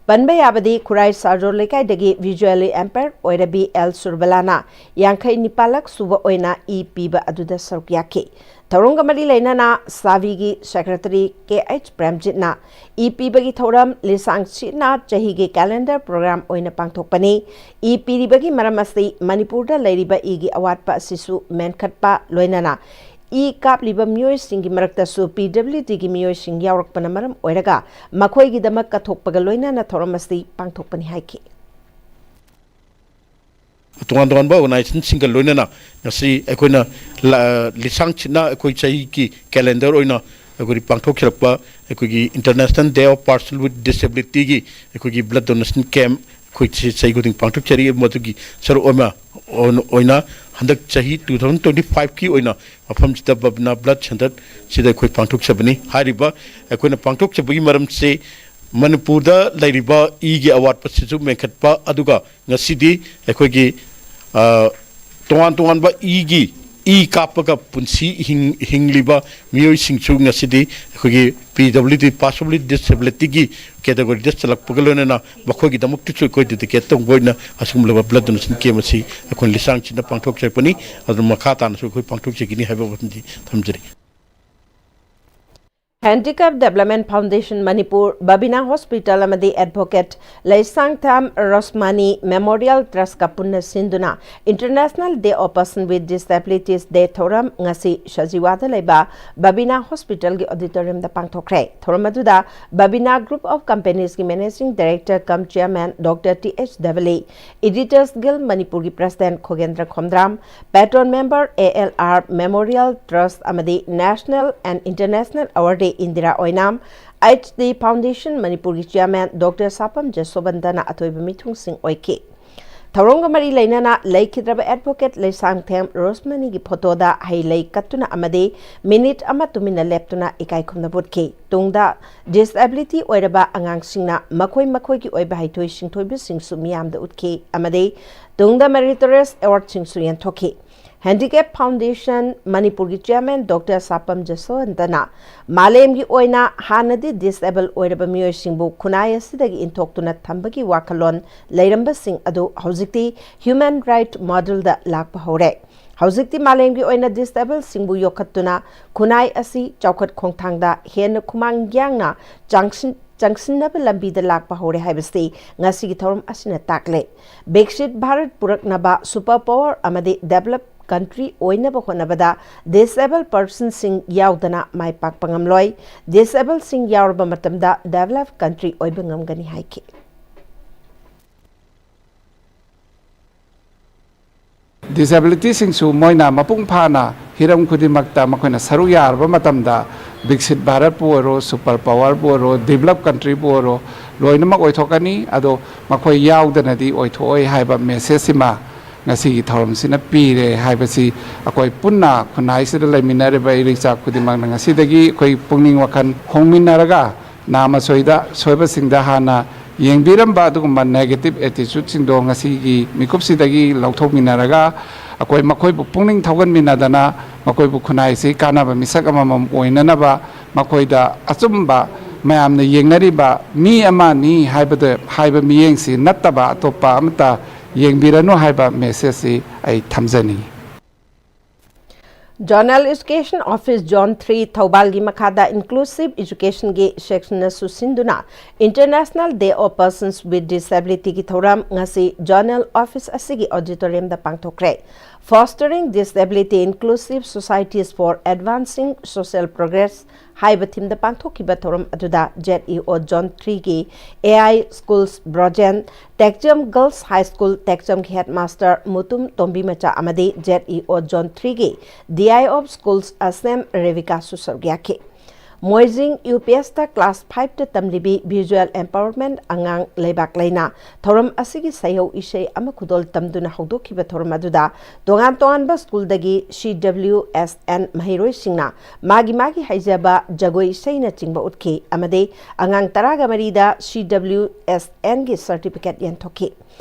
ꯄꯟꯕ ꯌꯥꯕꯗꯤ, ꯈꯨꯔꯥꯏ ꯁꯥꯔꯖꯣꯔ ꯂꯩꯀꯥꯏꯗꯒꯤ visually impaired ꯑꯣꯏꯔꯕꯤ ꯑꯦꯜ ꯁꯨꯔꯕꯂꯥꯅ ꯌꯥꯡꯈꯩ ꯅꯤꯄꯥꯜꯂꯛ ꯁꯨꯕ ꯑꯣꯏꯅ ꯏ ꯄꯤꯕ ꯑꯗꯨꯗ ꯁꯔꯨꯛ ꯌꯥꯈꯤ꯫ ꯊꯧꯔꯝꯒ ꯃꯔꯤ ꯂꯩꯅꯅ ꯁꯥꯕꯤꯒꯤ secretary K H ꯄ꯭ꯔꯦꯝꯖꯤꯠꯅ ꯏ ꯄꯤꯕꯒꯤ ꯊꯧꯔꯝ ꯂꯤꯁꯥꯡ ꯁꯤꯠꯅ ꯆꯍꯤꯒꯤ calendar program ꯑꯣꯏꯅ ꯄꯥꯡꯊꯣꯛꯄꯅꯤ꯫ ꯏ ꯄꯤꯔꯤꯕꯒꯤ ꯃꯔꯝ ꯑꯁꯤ ꯃꯅꯤꯄꯨꯔꯗ ꯂꯩꯔꯤꯕ ꯏꯒꯤ ꯑꯋꯥꯠꯄ ꯑꯁꯤꯁꯨ ꯃꯦꯟꯈꯠꯄ, ꯂꯣꯏꯅꯅ ꯏ ꯀꯥꯞꯂꯤꯕ ꯃꯤꯑꯣꯏꯁꯤꯡꯒꯤ ꯃꯔꯛꯇꯁꯨ P W Dꯒꯤ ꯃꯤꯑꯣꯏꯁꯤꯡ ꯌꯥꯎꯔꯛꯄꯅ ꯃꯔꯝ ꯑꯣꯏꯔꯒ ꯃꯈꯣꯏꯒꯤꯗꯃꯛ ꯀꯠꯊꯣꯛꯄꯒ ꯂꯣꯏꯅꯅ ꯊꯧꯔꯝ ꯑꯁꯤ ꯄꯥꯡꯊꯣꯛꯄꯅꯤ ꯍꯥꯏꯈꯤ꯫ ꯇꯣꯉꯥꯟ ꯇꯣꯉꯥꯟꯕ organizationꯁꯤꯡꯒ ꯂꯣꯏꯅꯅ ꯉꯁꯤ ꯑꯩꯈꯣꯏꯅ ꯂ-, ꯂꯤꯁꯥꯡ ꯁꯤꯠꯅ ꯑꯩꯈꯣꯏ ꯆꯍꯤꯒꯤ calendar ꯑꯣꯏꯅ ꯑꯩꯈꯣꯏꯒꯤ ꯄꯥꯡꯊꯣꯛꯆꯔꯛꯄ ꯑꯩꯈꯣꯏꯒꯤ International Day of Person with Disabilityꯒꯤ ꯑꯩꯈꯣꯏꯒꯤ blood donation camp ꯑꯩꯈꯣꯏ ꯆꯍꯤ, ꯆꯍꯤ ꯈꯨꯗꯤꯡ ꯄꯥꯡꯊꯣꯛꯆꯔꯤ꯫ ꯃꯗꯨꯒꯤ ꯁꯔꯨꯛ ꯑꯃ ꯑꯣꯏꯅ, ꯑꯣꯏꯅ ꯍꯟꯗꯛ ꯆꯍꯤ two thousand twenty fiveꯀꯤ ꯑꯣꯏꯅ ꯃꯐꯝꯁꯤꯗ ꯕꯕꯤꯅꯥ blood centreꯁꯤꯗ ꯑꯩꯈꯣꯏ ꯄꯥꯡꯊꯣꯛꯆꯕꯅꯤ꯫ ꯍꯥꯏꯔꯤꯕ ꯑꯩꯈꯣꯏꯅ ꯄꯥꯡꯊꯣꯛꯆꯕꯒꯤ ꯃꯔꯝꯁꯤ ꯃꯅꯤꯄꯨꯔꯗ ꯂꯩꯔꯤꯕ ꯏꯒꯤ ꯑꯋꯥꯠꯄꯁꯤꯁꯨ ꯃꯦꯟꯈꯠꯄ, ꯑꯗꯨꯒ ꯉꯁꯤꯗꯤ ꯑꯩꯈꯣꯏꯒꯤ, ꯑ, ꯇꯣꯉꯥꯟ ꯇꯣꯉꯥꯟꯕ ꯏꯒꯤ ꯏ ꯀꯥꯞꯄꯒ ꯄꯨꯟꯁꯤ ꯍꯤꯡ-, ꯍꯤꯡꯂꯤꯕ ꯃꯤꯑꯣꯏꯁꯤꯡꯁꯨ ꯉꯁꯤꯗꯤ ꯑꯩꯈꯣꯏꯒꯤ ꯄꯤ ꯗꯕ꯭ꯂꯤꯎ ꯗꯤ, ꯄꯥꯁ ꯄꯕ꯭ꯂꯤꯛ ꯗꯤꯁꯦꯕꯤꯂꯤꯇꯤꯒꯤ ꯀꯦꯇꯦꯒꯣꯔꯤꯗ ꯆꯜꯂꯛꯄꯒ ꯂꯣꯏꯅꯅ ꯃꯈꯣꯏꯒꯤꯗꯃꯛꯇꯁꯨ ꯑꯩꯈꯣꯏ ꯗꯦꯗꯤꯀꯦꯠ ꯇꯧꯕ ꯑꯣꯏꯅ ꯑꯁꯤꯒꯨꯝꯂꯕ ꯕ꯭ꯂꯗ ꯗꯣꯅꯦꯁꯟ ꯀꯦꯝ ꯑꯁꯤ ꯑꯩꯈꯣꯏꯅ ꯂꯤꯁꯥꯡ ꯁꯤꯠꯅ ꯄꯥꯡꯊꯣꯛꯆꯔꯛꯄꯅꯤ꯫ ꯑꯗꯨꯅ ꯃꯈꯥ ꯇꯥꯅꯁꯨ ꯑꯩꯈꯣꯏ ꯄꯥꯡꯊꯣꯛꯆꯒꯅꯤ ꯍꯥꯏꯕ ꯋꯥꯐꯝꯁꯤ ꯊꯝꯖꯔꯤ꯫ Handicap Development Foundation Manipur, Babina Hospital ꯑꯃꯗꯤ Advocate ꯂꯩꯁꯥꯡꯊꯦꯝ ꯔꯣꯁꯃꯥꯅꯤ Memorial Trust ꯀ ꯄꯨꯟꯅ ꯁꯤꯟꯗꯨꯅ International Day of Person with Disabilities Day ꯊꯧꯔꯝ ꯉꯁꯤ ꯁꯖꯤꯋꯥꯗ ꯂꯩꯕ ꯕꯕꯤꯅꯥ ꯍꯣꯁꯄꯤꯇꯥꯜꯒꯤ ꯑꯣꯗꯤꯇꯣꯔꯤꯌꯝꯗ ꯄꯥꯡꯊꯣꯛꯈ꯭ꯔꯦ꯫ ꯊꯧꯔꯝ ꯑꯗꯨꯗ ꯕꯕꯤꯅꯥ Group of Companies ꯀꯤ Managing Director cum Chairman Doctor T H ꯗꯕꯂꯤ, Editors Guild ꯃꯅꯤꯄꯨꯔꯒꯤ President Khogendra Khomdram, Patron Member A L R Memorial Trust ꯑꯃꯗꯤ National and International Award Indira Oinam, H D Foundation ꯃꯅꯤꯄꯨꯔꯒꯤ Chairman Doctor ꯁꯥꯄꯝ ꯖꯁꯣꯕꯟꯇꯅ ꯑꯊꯣꯏꯕ ꯃꯤꯊꯨꯡꯁꯤꯡ ꯑꯣꯏꯈꯤ꯫ ꯊꯧꯔꯝꯒ ꯃꯔꯤ ꯂꯩꯅꯅ ꯂꯩꯈꯤꯗ꯭ꯔꯕ Advocate ꯂꯩꯁꯥꯡꯊꯦꯝ ꯔꯣꯁꯃꯅꯤꯒꯤ ꯐꯣꯇꯣꯗ ꯍꯩ ꯂꯩ ꯀꯠꯇꯨꯅ ꯑꯃꯗꯤ ꯃꯤꯅꯤꯠ ꯑꯃ ꯇꯨꯃꯤꯟꯅ ꯂꯦꯞꯇꯨꯅ ꯏꯀꯥꯏ ꯈꯨꯝꯅꯕ ꯎꯠꯈꯤ꯫ ꯇꯨꯡꯗ ꯗꯤꯁꯑꯦꯕꯤꯂꯤꯇꯤ ꯑꯣꯏꯔꯕ ꯑꯉꯥꯡꯁꯤꯡꯅ ꯃꯈꯣꯏ ꯃꯈꯣꯏꯒꯤ ꯑꯣꯏꯕ ꯍꯩꯊꯣꯏ ꯁꯤꯡꯊꯣꯏꯕꯁꯤꯡꯁꯨ ꯃꯤꯌꯥꯝꯗ ꯎꯠꯈꯤ ꯑꯃꯗꯤ ꯇꯨꯡꯗ Meritorious Awardꯁꯤꯡꯁꯨ ꯌꯦꯟꯊꯣꯛꯈꯤ꯫ Handicap Foundation ꯃꯅꯤꯄꯨꯔꯒꯤ Chairman Doctor ꯁꯥꯄꯝ ꯖꯁꯋꯟꯇꯅ ꯃꯥꯂꯦꯝꯒꯤ ꯑꯣꯏꯅ ꯍꯥꯟꯅꯗꯤ ꯗꯤꯁꯑꯦꯕꯜ ꯑꯣꯏꯔꯕ ꯃꯤꯑꯣꯏꯁꯤꯡꯕꯨ ꯈꯨꯟꯅꯥꯏ ꯑꯁꯤꯗꯒꯤ ꯏꯟꯊꯣꯛꯇꯨꯅ ꯊꯝꯕꯒꯤ ꯋꯥꯈꯜꯂꯣꯟ ꯂꯩꯔꯝꯕꯁꯤꯡ ꯑꯗꯨ ꯍꯧꯖꯤꯛꯇꯤ ꯍ꯭ꯌꯨꯃꯦꯟ ꯔꯥꯏꯠ ꯃꯣꯗꯦꯜꯗ ꯂꯥꯛꯄ ꯍꯧꯔꯦ꯫ ꯍꯧꯖꯤꯛꯇꯤ ꯃꯥꯂꯦꯝꯒꯤ ꯑꯣꯏꯅ ꯗꯤꯁꯑꯦꯕꯜꯁꯤꯡꯕꯨ ꯌꯣꯛꯈꯠꯇꯨꯅ ꯈꯨꯟꯅꯥꯏ ꯑꯁꯤ ꯆꯥꯎꯈꯠ ꯈꯣꯡꯊꯥꯡꯗ ꯍꯦꯟꯅ ꯈꯨꯃꯥꯡ ꯌꯥꯡꯅ ꯆꯪꯁꯤꯟ-, ꯆꯪꯁꯤꯟꯅꯕ ꯂꯝꯕꯤꯗ ꯂꯥꯛꯄ ꯍꯧꯔꯦ ꯍꯥꯏꯕꯁꯤ ꯉꯁꯤꯒꯤ ꯊꯧꯔꯝ ꯑꯁꯤꯅ ꯇꯥꯛꯂꯦ꯫ ꯕꯤꯛꯁꯤꯠ ꯚꯥꯔꯠ ꯄꯨꯔꯛꯅꯕ, ꯁꯨꯄꯔ ꯄꯥꯋꯔ ꯑꯃꯗꯤ ꯗꯦꯕꯂꯞ ꯀꯟꯇ꯭ꯔꯤ ꯑꯣꯏꯅꯕ ꯍꯣꯠꯅꯕꯗ ꯗꯤꯁꯑꯦꯕꯜ ꯄꯔꯁꯟꯁꯤꯡ ꯌꯥꯎꯗꯅ ꯃꯥꯏ ꯄꯥꯛꯄ ꯉꯝꯂꯣꯏ꯫ ꯗꯤꯁꯑꯦꯕꯜꯁꯤꯡ ꯌꯥꯎꯔꯕ ꯃꯇꯝꯗ ꯗꯦꯕꯂꯞ ꯀꯟꯇ꯭ꯔꯤ ꯑꯣꯏꯕ ꯉꯝꯒꯅꯤ ꯍꯥꯏꯈꯤ꯫ ꯗꯤꯁꯑꯦꯕꯤꯂꯤꯇꯤꯁꯤꯡꯁꯨ ꯃꯣꯏꯅ ꯃꯄꯨꯡ ꯐꯥꯅ ꯍꯤꯔꯝ ꯈꯨꯗꯤꯡꯃꯛꯇ ꯃꯈꯣꯏꯅ ꯁꯔꯨꯛ ꯌꯥꯔꯕ ꯃꯇꯝꯗ ꯕꯤꯛꯁꯤꯠ ꯚꯥꯔꯠꯄꯨ ꯑꯣꯏꯔꯣ, ꯁꯨꯄꯔ ꯄꯥꯋꯔꯕꯨ ꯑꯣꯏꯔꯣ, ꯗꯤꯕꯂꯞ ꯀꯟꯇ꯭ꯔꯤꯕꯨ ꯑꯣꯏꯔꯣ, ꯂꯣꯏꯅꯃꯛ ꯑꯣꯏꯊꯣꯛꯀꯅꯤ꯫ ꯑꯗꯣ ꯃꯈꯣꯏ ꯌꯥꯎꯗꯅꯗꯤ ꯑꯣꯏꯊꯣꯛꯑꯣꯏ ꯍꯥꯏꯕ ꯃꯦꯁꯦꯖꯁꯤꯃ ꯉꯁꯤꯒꯤ ꯊꯧꯔꯝꯁꯤꯅ ꯄꯤꯔꯦ ꯍꯥꯏꯕꯁꯤ ꯑꯩꯈꯣꯏ ꯄꯨꯟꯅ ꯈꯨꯟꯅꯥꯏꯁꯤꯗ ꯂꯩꯃꯤꯟꯅꯔꯤꯕ ꯏꯔꯩꯆꯥ ꯈꯨꯗꯤꯡꯃꯛꯅ ꯉꯁꯤꯗꯒꯤ ꯑꯩꯈꯣꯏ ꯄꯨꯛꯅꯤꯡ ꯋꯥꯈꯜ ꯍꯣꯡꯃꯤꯟꯅꯔꯒ ꯅꯥꯃ ꯁꯣꯏꯗ ꯁꯣꯏꯕꯁꯤꯡꯗ ꯍꯥꯟꯅ ꯌꯦꯡꯕꯤꯔꯝꯕ ꯑꯗꯨꯒꯨꯝꯕ ꯅꯦꯒꯦꯇꯤꯚ ꯑꯦꯇꯤꯆꯨꯠꯁꯤꯡꯗꯣ ꯉꯁꯤꯒꯤ ꯃꯤꯀꯨꯞꯁꯤꯗꯒꯤ ꯂꯧꯊꯣꯛꯃꯤꯟꯅꯔꯒ ꯑꯩꯈꯣꯏ ꯃꯈꯣꯏꯕꯨ ꯄꯨꯛꯅꯤꯡ ꯊꯧꯒꯠꯃꯤꯟꯅꯗꯅ ꯃꯈꯣꯏꯕꯨ ꯈꯨꯟꯅꯥꯏꯁꯤ ꯀꯥꯟꯅꯕ ꯃꯤꯁꯛ ꯑꯃꯃꯝ ꯑꯣꯏꯅꯅꯕ, ꯃꯈꯣꯏꯗ ꯑꯆꯨꯝꯕ ꯃꯌꯥꯝꯅ ꯌꯦꯡꯅꯔꯤꯕ ꯃꯤ ꯑꯃꯅꯤ ꯍꯥꯏꯕꯗ, ꯍꯥꯏꯕ ꯃꯤꯠꯌꯦꯡꯁꯤ ꯅꯠꯇꯕ ꯑꯇꯣꯞꯄ ꯑꯃꯠꯇ ꯌꯦꯡꯕꯤꯔꯅꯨ ꯍꯥꯏꯕ message ꯁꯤ ꯑꯩ ꯊꯝꯖꯅꯤꯡꯏ꯫ Zonal Education Office Zone three ꯊꯧꯕꯥꯜꯒꯤ ꯃꯈꯥꯗ Inclusive Education ꯒꯤ section ꯅꯁꯨ ꯁꯤꯟꯗꯨꯅ International Day of Persons with Disability ꯒꯤ ꯊꯧꯔꯝ ꯉꯁꯤ Zonal Office ꯑꯁꯤꯒꯤ auditorium the ꯄꯥꯡꯊꯣꯛꯈ꯭ꯔꯦ꯫ Fostering Disability Inclusive Societies for Advancing Social Progress ꯍꯥꯏꯕ theme ꯗ ꯄꯥꯡꯊꯣꯛꯈꯤꯕ ꯊꯧꯔꯝ ꯑꯗꯨꯗ Z E O Zone three ꯒꯤ A I Schools Brojen, ꯇꯦꯛꯆꯝ Girls High School ꯇꯦꯛꯆꯝꯒꯤ headmaster Mutum ꯇꯣꯝꯕꯤꯃꯆꯥ ꯑꯃꯗꯤ Z E O Zone three ꯒꯤ D I of Schools ꯑꯁꯅꯦꯝ ꯔꯦꯕꯤꯀꯥꯁꯨ ꯁꯔꯨꯛ ꯌꯥꯈꯤ꯫ ꯃꯣꯏꯖꯤꯡ U P S ꯇ class five ꯇ ꯇꯝꯂꯤꯕꯤ visual impairment ꯑꯉꯥꯡ ꯂꯩꯕꯥꯛ ꯂꯩꯅ ꯊꯧꯔꯝ ꯑꯁꯤꯒꯤ ꯁꯩꯍꯧ ꯏꯁꯩ ꯑꯃ ꯈꯨꯗꯣꯜ ꯇꯝꯗꯨꯅ ꯍꯧꯗꯣꯛꯈꯤꯕ ꯊꯧꯔꯝ ꯑꯗꯨꯗ ꯇꯣꯉꯥꯟ ꯇꯣꯉꯥꯟꯕ school ꯗꯒꯤ C W S N ꯃꯍꯩꯔꯣꯏꯁꯤꯡꯅ ꯃꯥꯒꯤ ꯃꯥꯒꯤ ꯍꯩꯖꯕ ꯖꯒꯣꯏ ꯏꯁꯩꯅꯆꯤꯡꯕ ꯎꯠꯈꯤ ꯑꯃꯗꯤ ꯑꯉꯥꯡ ꯇꯔꯥꯒ ꯃꯔꯤꯗ C W S N ꯒꯤ certificate ꯌꯦꯟꯊꯣꯛꯈꯤ꯫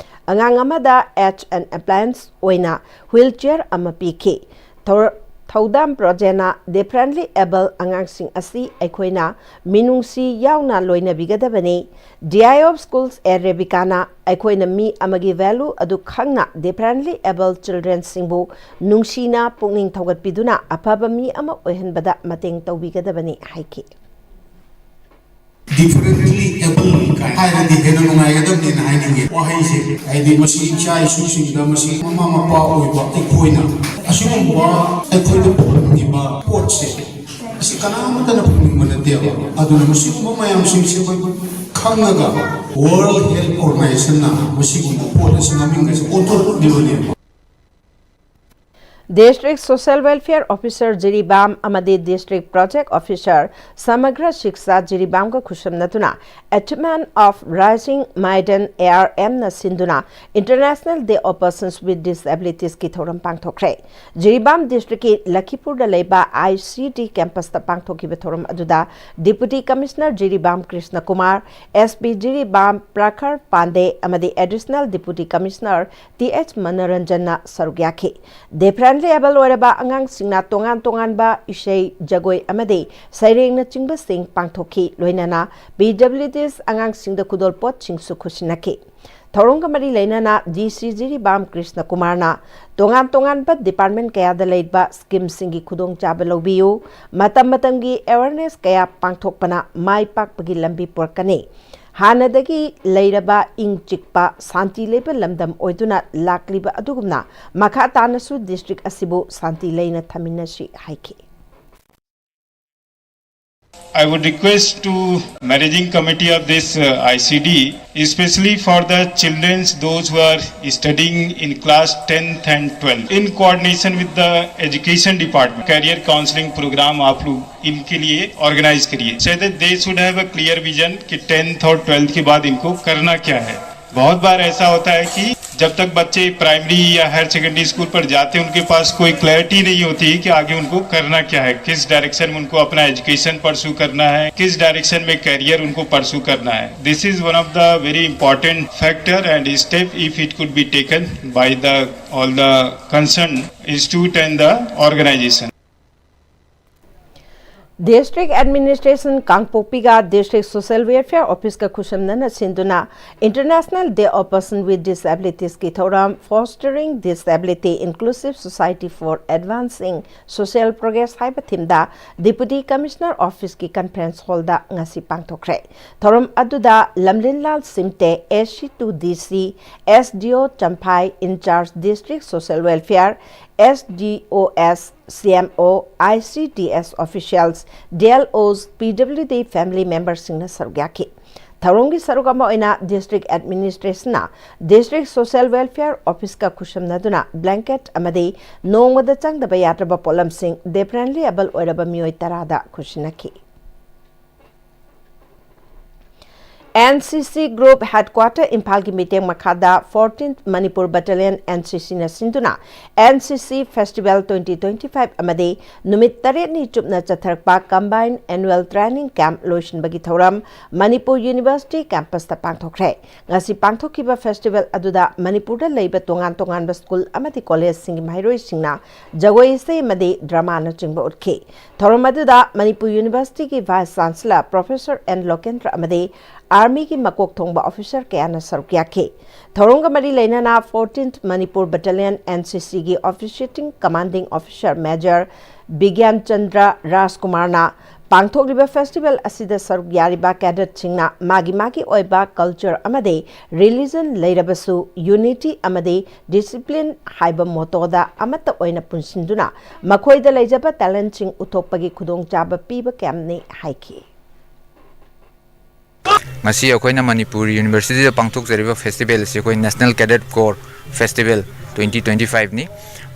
ꯑꯉꯥꯡ ꯑꯃꯗ H and Appliance ꯑꯣꯏꯅ wheelchair ꯑꯃ ꯄꯤꯈꯤ꯫ ꯊꯧꯔ-, ꯊꯧꯗꯥꯝ ꯕ꯭ꯔꯣꯖꯦꯟꯅ differently able ꯑꯉꯥꯡꯁꯤꯡ ꯑꯁꯤ ꯑꯩꯈꯣꯏꯅ ꯃꯤꯅꯨꯡꯁꯤ ꯌꯥꯎꯅ ꯂꯣꯏꯅꯕꯤꯒꯗꯕꯅꯤ꯫ D I of Schools A ꯔꯦꯕꯤꯀꯥꯅ ꯑꯩꯈꯣꯏꯅ ꯃꯤ ꯑꯃꯒꯤ value ꯑꯗꯨ ꯈꯪꯅ differently able children ꯁꯤꯡꯕꯨ ꯅꯨꯡꯁꯤꯅ ꯄꯨꯛꯅꯤꯡ ꯊꯧꯒꯠꯄꯤꯗꯨꯅ ꯑꯐꯕ ꯃꯤ ꯑꯃ ꯑꯣꯏꯍꯟꯕꯗ ꯃꯇꯦꯡ ꯇꯧꯕꯤꯒꯗꯕꯅꯤ ꯍꯥꯏꯈꯤ꯫ Differently able ꯀꯥꯏ ꯍꯥꯏꯔꯗꯤ ꯍꯦꯟꯅ ꯅꯨꯡꯉꯥꯏꯒꯗꯕꯅꯦꯅ ꯍꯥꯏꯅꯤꯡꯉꯤ꯫ ꯋꯥꯍꯩꯁꯦ ꯍꯥꯏꯗꯤ ꯃꯁꯤ ꯏꯆꯥ ꯏꯁꯨꯁꯤꯡꯗ ꯃꯁꯤ ꯃꯃꯥ ꯃꯄꯥ ꯑꯣꯏꯕ ꯑꯩꯈꯣꯏꯅ ꯑꯁꯤꯒꯨꯝꯕ ꯑꯩꯈꯣꯏꯗ ꯐꯪꯉꯤꯕ ꯄꯣꯠꯁꯦ ꯑꯁꯤ ꯀꯅꯥꯃꯠꯇꯅ ꯐꯪꯅꯤꯡꯕ ꯅꯠꯇꯦꯕ꯫ ꯑꯗꯨꯅ ꯃꯁꯤꯒꯨꯝꯕ ꯃꯌꯥꯝꯁꯤꯡꯁꯦ ꯑꯩꯈꯣꯏ ꯈꯪꯉꯒ World Health Organization ꯅ ꯃꯁꯤꯒꯨꯝꯕ ꯄꯣꯠ ꯑꯁꯤ ꯃꯃꯤꯡ ꯑꯁꯤ ꯑꯣꯟꯊꯣꯔꯛꯂꯤꯕꯅꯦꯕ꯫ District Social Welfare Officer Jiribam ꯑꯃꯗꯤ District Project Officer ꯁꯃꯒ꯭ꯔ Shiksha ꯖꯤꯔꯤꯕꯥꯝꯒ ꯈꯨꯠꯁꯝꯅꯗꯨꯅ Achievement of Rising Maiden, ARM ꯅ ꯁꯤꯟꯗꯨꯅ International Day of Persons with Disabilities ꯀꯤ ꯊꯧꯔꯝ ꯄꯥꯡꯊꯣꯛꯈ꯭ꯔꯦ꯫ ꯖꯤꯔꯤꯕꯥꯝ district ꯀꯤ ꯂꯈꯤꯄꯨꯔꯗ ꯂꯩꯕ ICD campus ꯇ ꯄꯥꯡꯊꯣꯛꯈꯤꯕ ꯊꯧꯔꯝ ꯑꯗꯨꯗ Deputy Commissioner Jiribam Krishna Kumar, SP Jiribam ꯄ꯭ꯔꯈꯔ ꯄꯥꯟꯗꯦ ꯑꯃꯗꯤ Additional Deputy Commissioner T H ꯃꯅꯔꯟꯖꯟꯅ ꯁꯔꯨꯛ ꯌꯥꯈꯤ꯫ Differently abled ꯑꯣꯏꯔꯕ ꯑꯉꯥꯡꯁꯤꯡꯅ ꯇꯣꯉꯥꯟ ꯇꯣꯉꯥꯟꯕ ꯏꯁꯩ, ꯖꯒꯣꯏ ꯑꯃꯗꯤ ꯁꯩꯔꯦꯡꯅꯆꯤꯡꯕꯁꯤꯡ ꯄꯥꯡꯊꯣꯛꯈꯤ꯫ ꯂꯣꯏꯅꯅ PWDs ꯑꯉꯥꯡꯁꯤꯡꯗ ꯈꯨꯗꯣꯜꯄꯣꯠꯁꯤꯡꯁꯨ ꯈꯨꯠꯁꯤꯟꯅꯈꯤ꯫ ꯊꯧꯔꯝꯒ ꯃꯔꯤ ꯂꯩꯅꯅ DC ꯖꯤꯔꯤꯕꯥꯝ ꯀ꯭ꯔꯤꯁꯅ ꯀꯨꯃꯥꯔꯅ ꯇꯣꯉꯥꯟ ꯇꯣꯉꯥꯟꯕ department ꯀꯌꯥꯗ ꯂꯩꯕ scheme ꯁꯤꯡꯒꯤ ꯈꯨꯗꯣꯡꯆꯥꯕ ꯂꯧꯕꯤꯌꯨ, ꯃꯇꯝ ꯃꯇꯝꯒꯤ awareness ꯀꯌꯥ ꯄꯥꯡꯊꯣꯛꯄꯅ ꯃꯥꯏ ꯄꯥꯛꯄꯒꯤ ꯂꯝꯕꯤ ꯄꯨꯔꯛꯀꯅꯤ꯫ ꯍꯥꯟꯅꯗꯒꯤ ꯂꯩꯔꯕ ꯏꯪ ꯆꯤꯛꯄ, ꯁꯥꯟꯇꯤ ꯂꯩꯕ ꯂꯝꯗꯝ ꯑꯣꯏꯗꯨꯅ ꯂꯥꯛꯂꯤꯕ ꯑꯗꯨꯒꯨꯝꯅ ꯃꯈꯥ ꯇꯥꯅꯁꯨ district ꯑꯁꯤꯕꯨ ꯁꯥꯟꯇꯤ ꯂꯩꯅ ꯊꯝꯃꯤꯟꯅꯁꯤ ꯍꯥꯏꯈꯤ꯫ I would request to managing committee of this uh, ICD, especially for the children, those who are studying in class tenth and twelfth, in coordination with the education department, career counseling program आप लोग इनके लिए organize करिए, so that they should have a clear vision कि tenth और twelfth के बाद इनको करना क्या है। बहुत बार ऐसा होता है कि जब तक बच्चे primary या higher secondary school पर जाते हैं, उनके पास कोई clarity नहीं होती कि आगे उनको करना क्या है, किस direction में उनको अपना education pursue करना है, किस direction में career उनको pursue करना है। This is one of the very important factor and step if it could be taken by the all the concerned institute and the organization. District Administration ꯀꯥꯡꯄꯣꯛꯄꯤꯒ District Social Welfare Office ꯀ ꯈꯨꯠꯁꯝꯅꯅ ꯁꯤꯟꯗꯨꯅ International Day of Person with Disabilities ꯀꯤ ꯊꯧꯔꯝ Fostering Disability Inclusive Society for Advancing Social Progress ꯍꯥꯏꯕ theme ꯗ Deputy Commissioner Office ꯀꯤ conference hall ꯗ ꯉꯁꯤ ꯄꯥꯡꯊꯣꯛꯈ꯭ꯔꯦ꯫ ꯊꯧꯔꯝ ꯑꯗꯨꯗ ꯂꯝꯂꯤꯟꯂꯥꯜ ꯁꯤꯝꯇꯦ, AC to DC, SDO Champhai, in charge District Social Welfare, SDOs, CMO, ICDS officials, DLOs, PWD family member ꯁꯤꯡꯅ ꯁꯔꯨꯛ ꯌꯥꯈꯤ꯫ ꯊꯧꯔꯝꯒꯤ ꯁꯔꯨꯛ ꯑꯃ ꯑꯣꯏꯅ district administrationꯅ district social welfare officeꯀ ꯈꯨꯠꯁꯝꯅꯗꯨꯅ blanket ꯑꯃꯗꯤ ꯅꯣꯡꯃꯗ ꯆꯪꯗꯕ ꯌꯥꯗ꯭ꯔꯕ ꯄꯣꯠꯂꯝꯁꯤꯡ differently able ꯑꯣꯏꯔꯕ ꯃꯤꯑꯣꯏ ꯇꯔꯥꯗ ꯈꯨꯠꯁꯤꯟꯅꯈꯤ꯫ NCC Group Headquarter ꯏꯝꯐꯥꯜꯒꯤ ꯃꯤꯠꯌꯦꯡ ꯃꯈꯥꯗ fourteenth Manipur Battalion NCCꯅ ꯁꯤꯟꯗꯨꯅ NCC Festival twenty twenty-five ꯑꯃꯗꯤ ꯅꯨꯃꯤꯠ ꯇꯔꯦꯠꯅꯤ ꯆꯨꯞꯅ ꯆꯠꯊꯔꯛꯄ Combined Annual Training Camp ꯂꯣꯏꯁꯤꯟꯕꯒꯤ ꯊꯧꯔꯝ ꯃꯅꯤꯄꯨꯔ University campusꯇ ꯄꯥꯡꯊꯣꯛꯈ꯭ꯔꯦ꯫ ꯉꯁꯤ ꯄꯥꯡꯊꯣꯛꯈꯤꯕ festival ꯑꯗꯨꯗ ꯃꯅꯤꯄꯨꯔꯗ ꯂꯩꯕ ꯇꯣꯉꯥꯟ ꯇꯣꯉꯥꯟꯕ school ꯑꯃꯗꯤ collegeꯁꯤꯡꯒꯤ ꯃꯍꯩꯔꯣꯏꯁꯤꯡꯅ ꯖꯒꯣꯏ ꯏꯁꯩ ꯑꯃꯗꯤ dramaꯅꯆꯤꯡꯕ ꯎꯠꯈꯤ꯫ ꯊꯧꯔꯝ ꯑꯗꯨꯗ Manipur Universityꯒꯤ Vice Chancellor Professor N ꯂꯣꯀꯦꯟꯗ꯭ꯔ ꯑꯃꯗꯤ Armyꯒꯤ ꯃꯀꯣꯛ ꯊꯣꯡꯕ officer ꯀꯌꯥꯅ ꯁꯔꯨꯛ ꯌꯥꯈꯤ꯫ ꯊꯧꯔꯝꯒ ꯃꯔꯤ ꯂꯩꯅꯅ fourteenth Manipur Battalion NCCꯒꯤ Officiating Commanding Officer Major ꯕꯤꯒ꯭ꯌꯥꯟ Chandra ꯔꯥꯖꯀꯨꯃꯥꯔꯅ ꯄꯥꯡꯊꯣꯛꯂꯤꯕ festival ꯑꯁꯤꯗ ꯁꯔꯨꯛ ꯌꯥꯔꯤꯕ cadetꯁꯤꯡꯅ ꯃꯥꯒꯤ ꯃꯥꯒꯤ ꯑꯣꯏꯕ culture ꯑꯃꯗꯤ religion ꯂꯩꯔꯕꯁꯨ unity ꯑꯃꯗꯤ discipline ꯍꯥꯏꯕ mottoꯗ ꯑꯃꯠꯇ ꯑꯣꯏꯅ ꯄꯨꯟꯁꯤꯟꯗꯨꯅ ꯃꯈꯣꯏꯗ ꯂꯩꯖꯕ talentꯁꯤꯡ ꯎꯠꯊꯣꯛꯄꯒꯤ ꯈꯨꯗꯣꯡꯆꯥꯕ ꯄꯤꯕ camp ꯅꯤ ꯍꯥꯏꯈꯤ꯫ ꯉꯁꯤ ꯑꯩꯈꯣꯏꯅ ꯃꯅꯤꯄꯨꯔ Universityꯗ ꯄꯥꯡꯊꯣꯛꯆꯔꯤꯕ festival ꯑꯁꯤ ꯑꯩꯈꯣꯏ National Cadet Corps Festival twenty twenty-fiveꯅꯤ꯫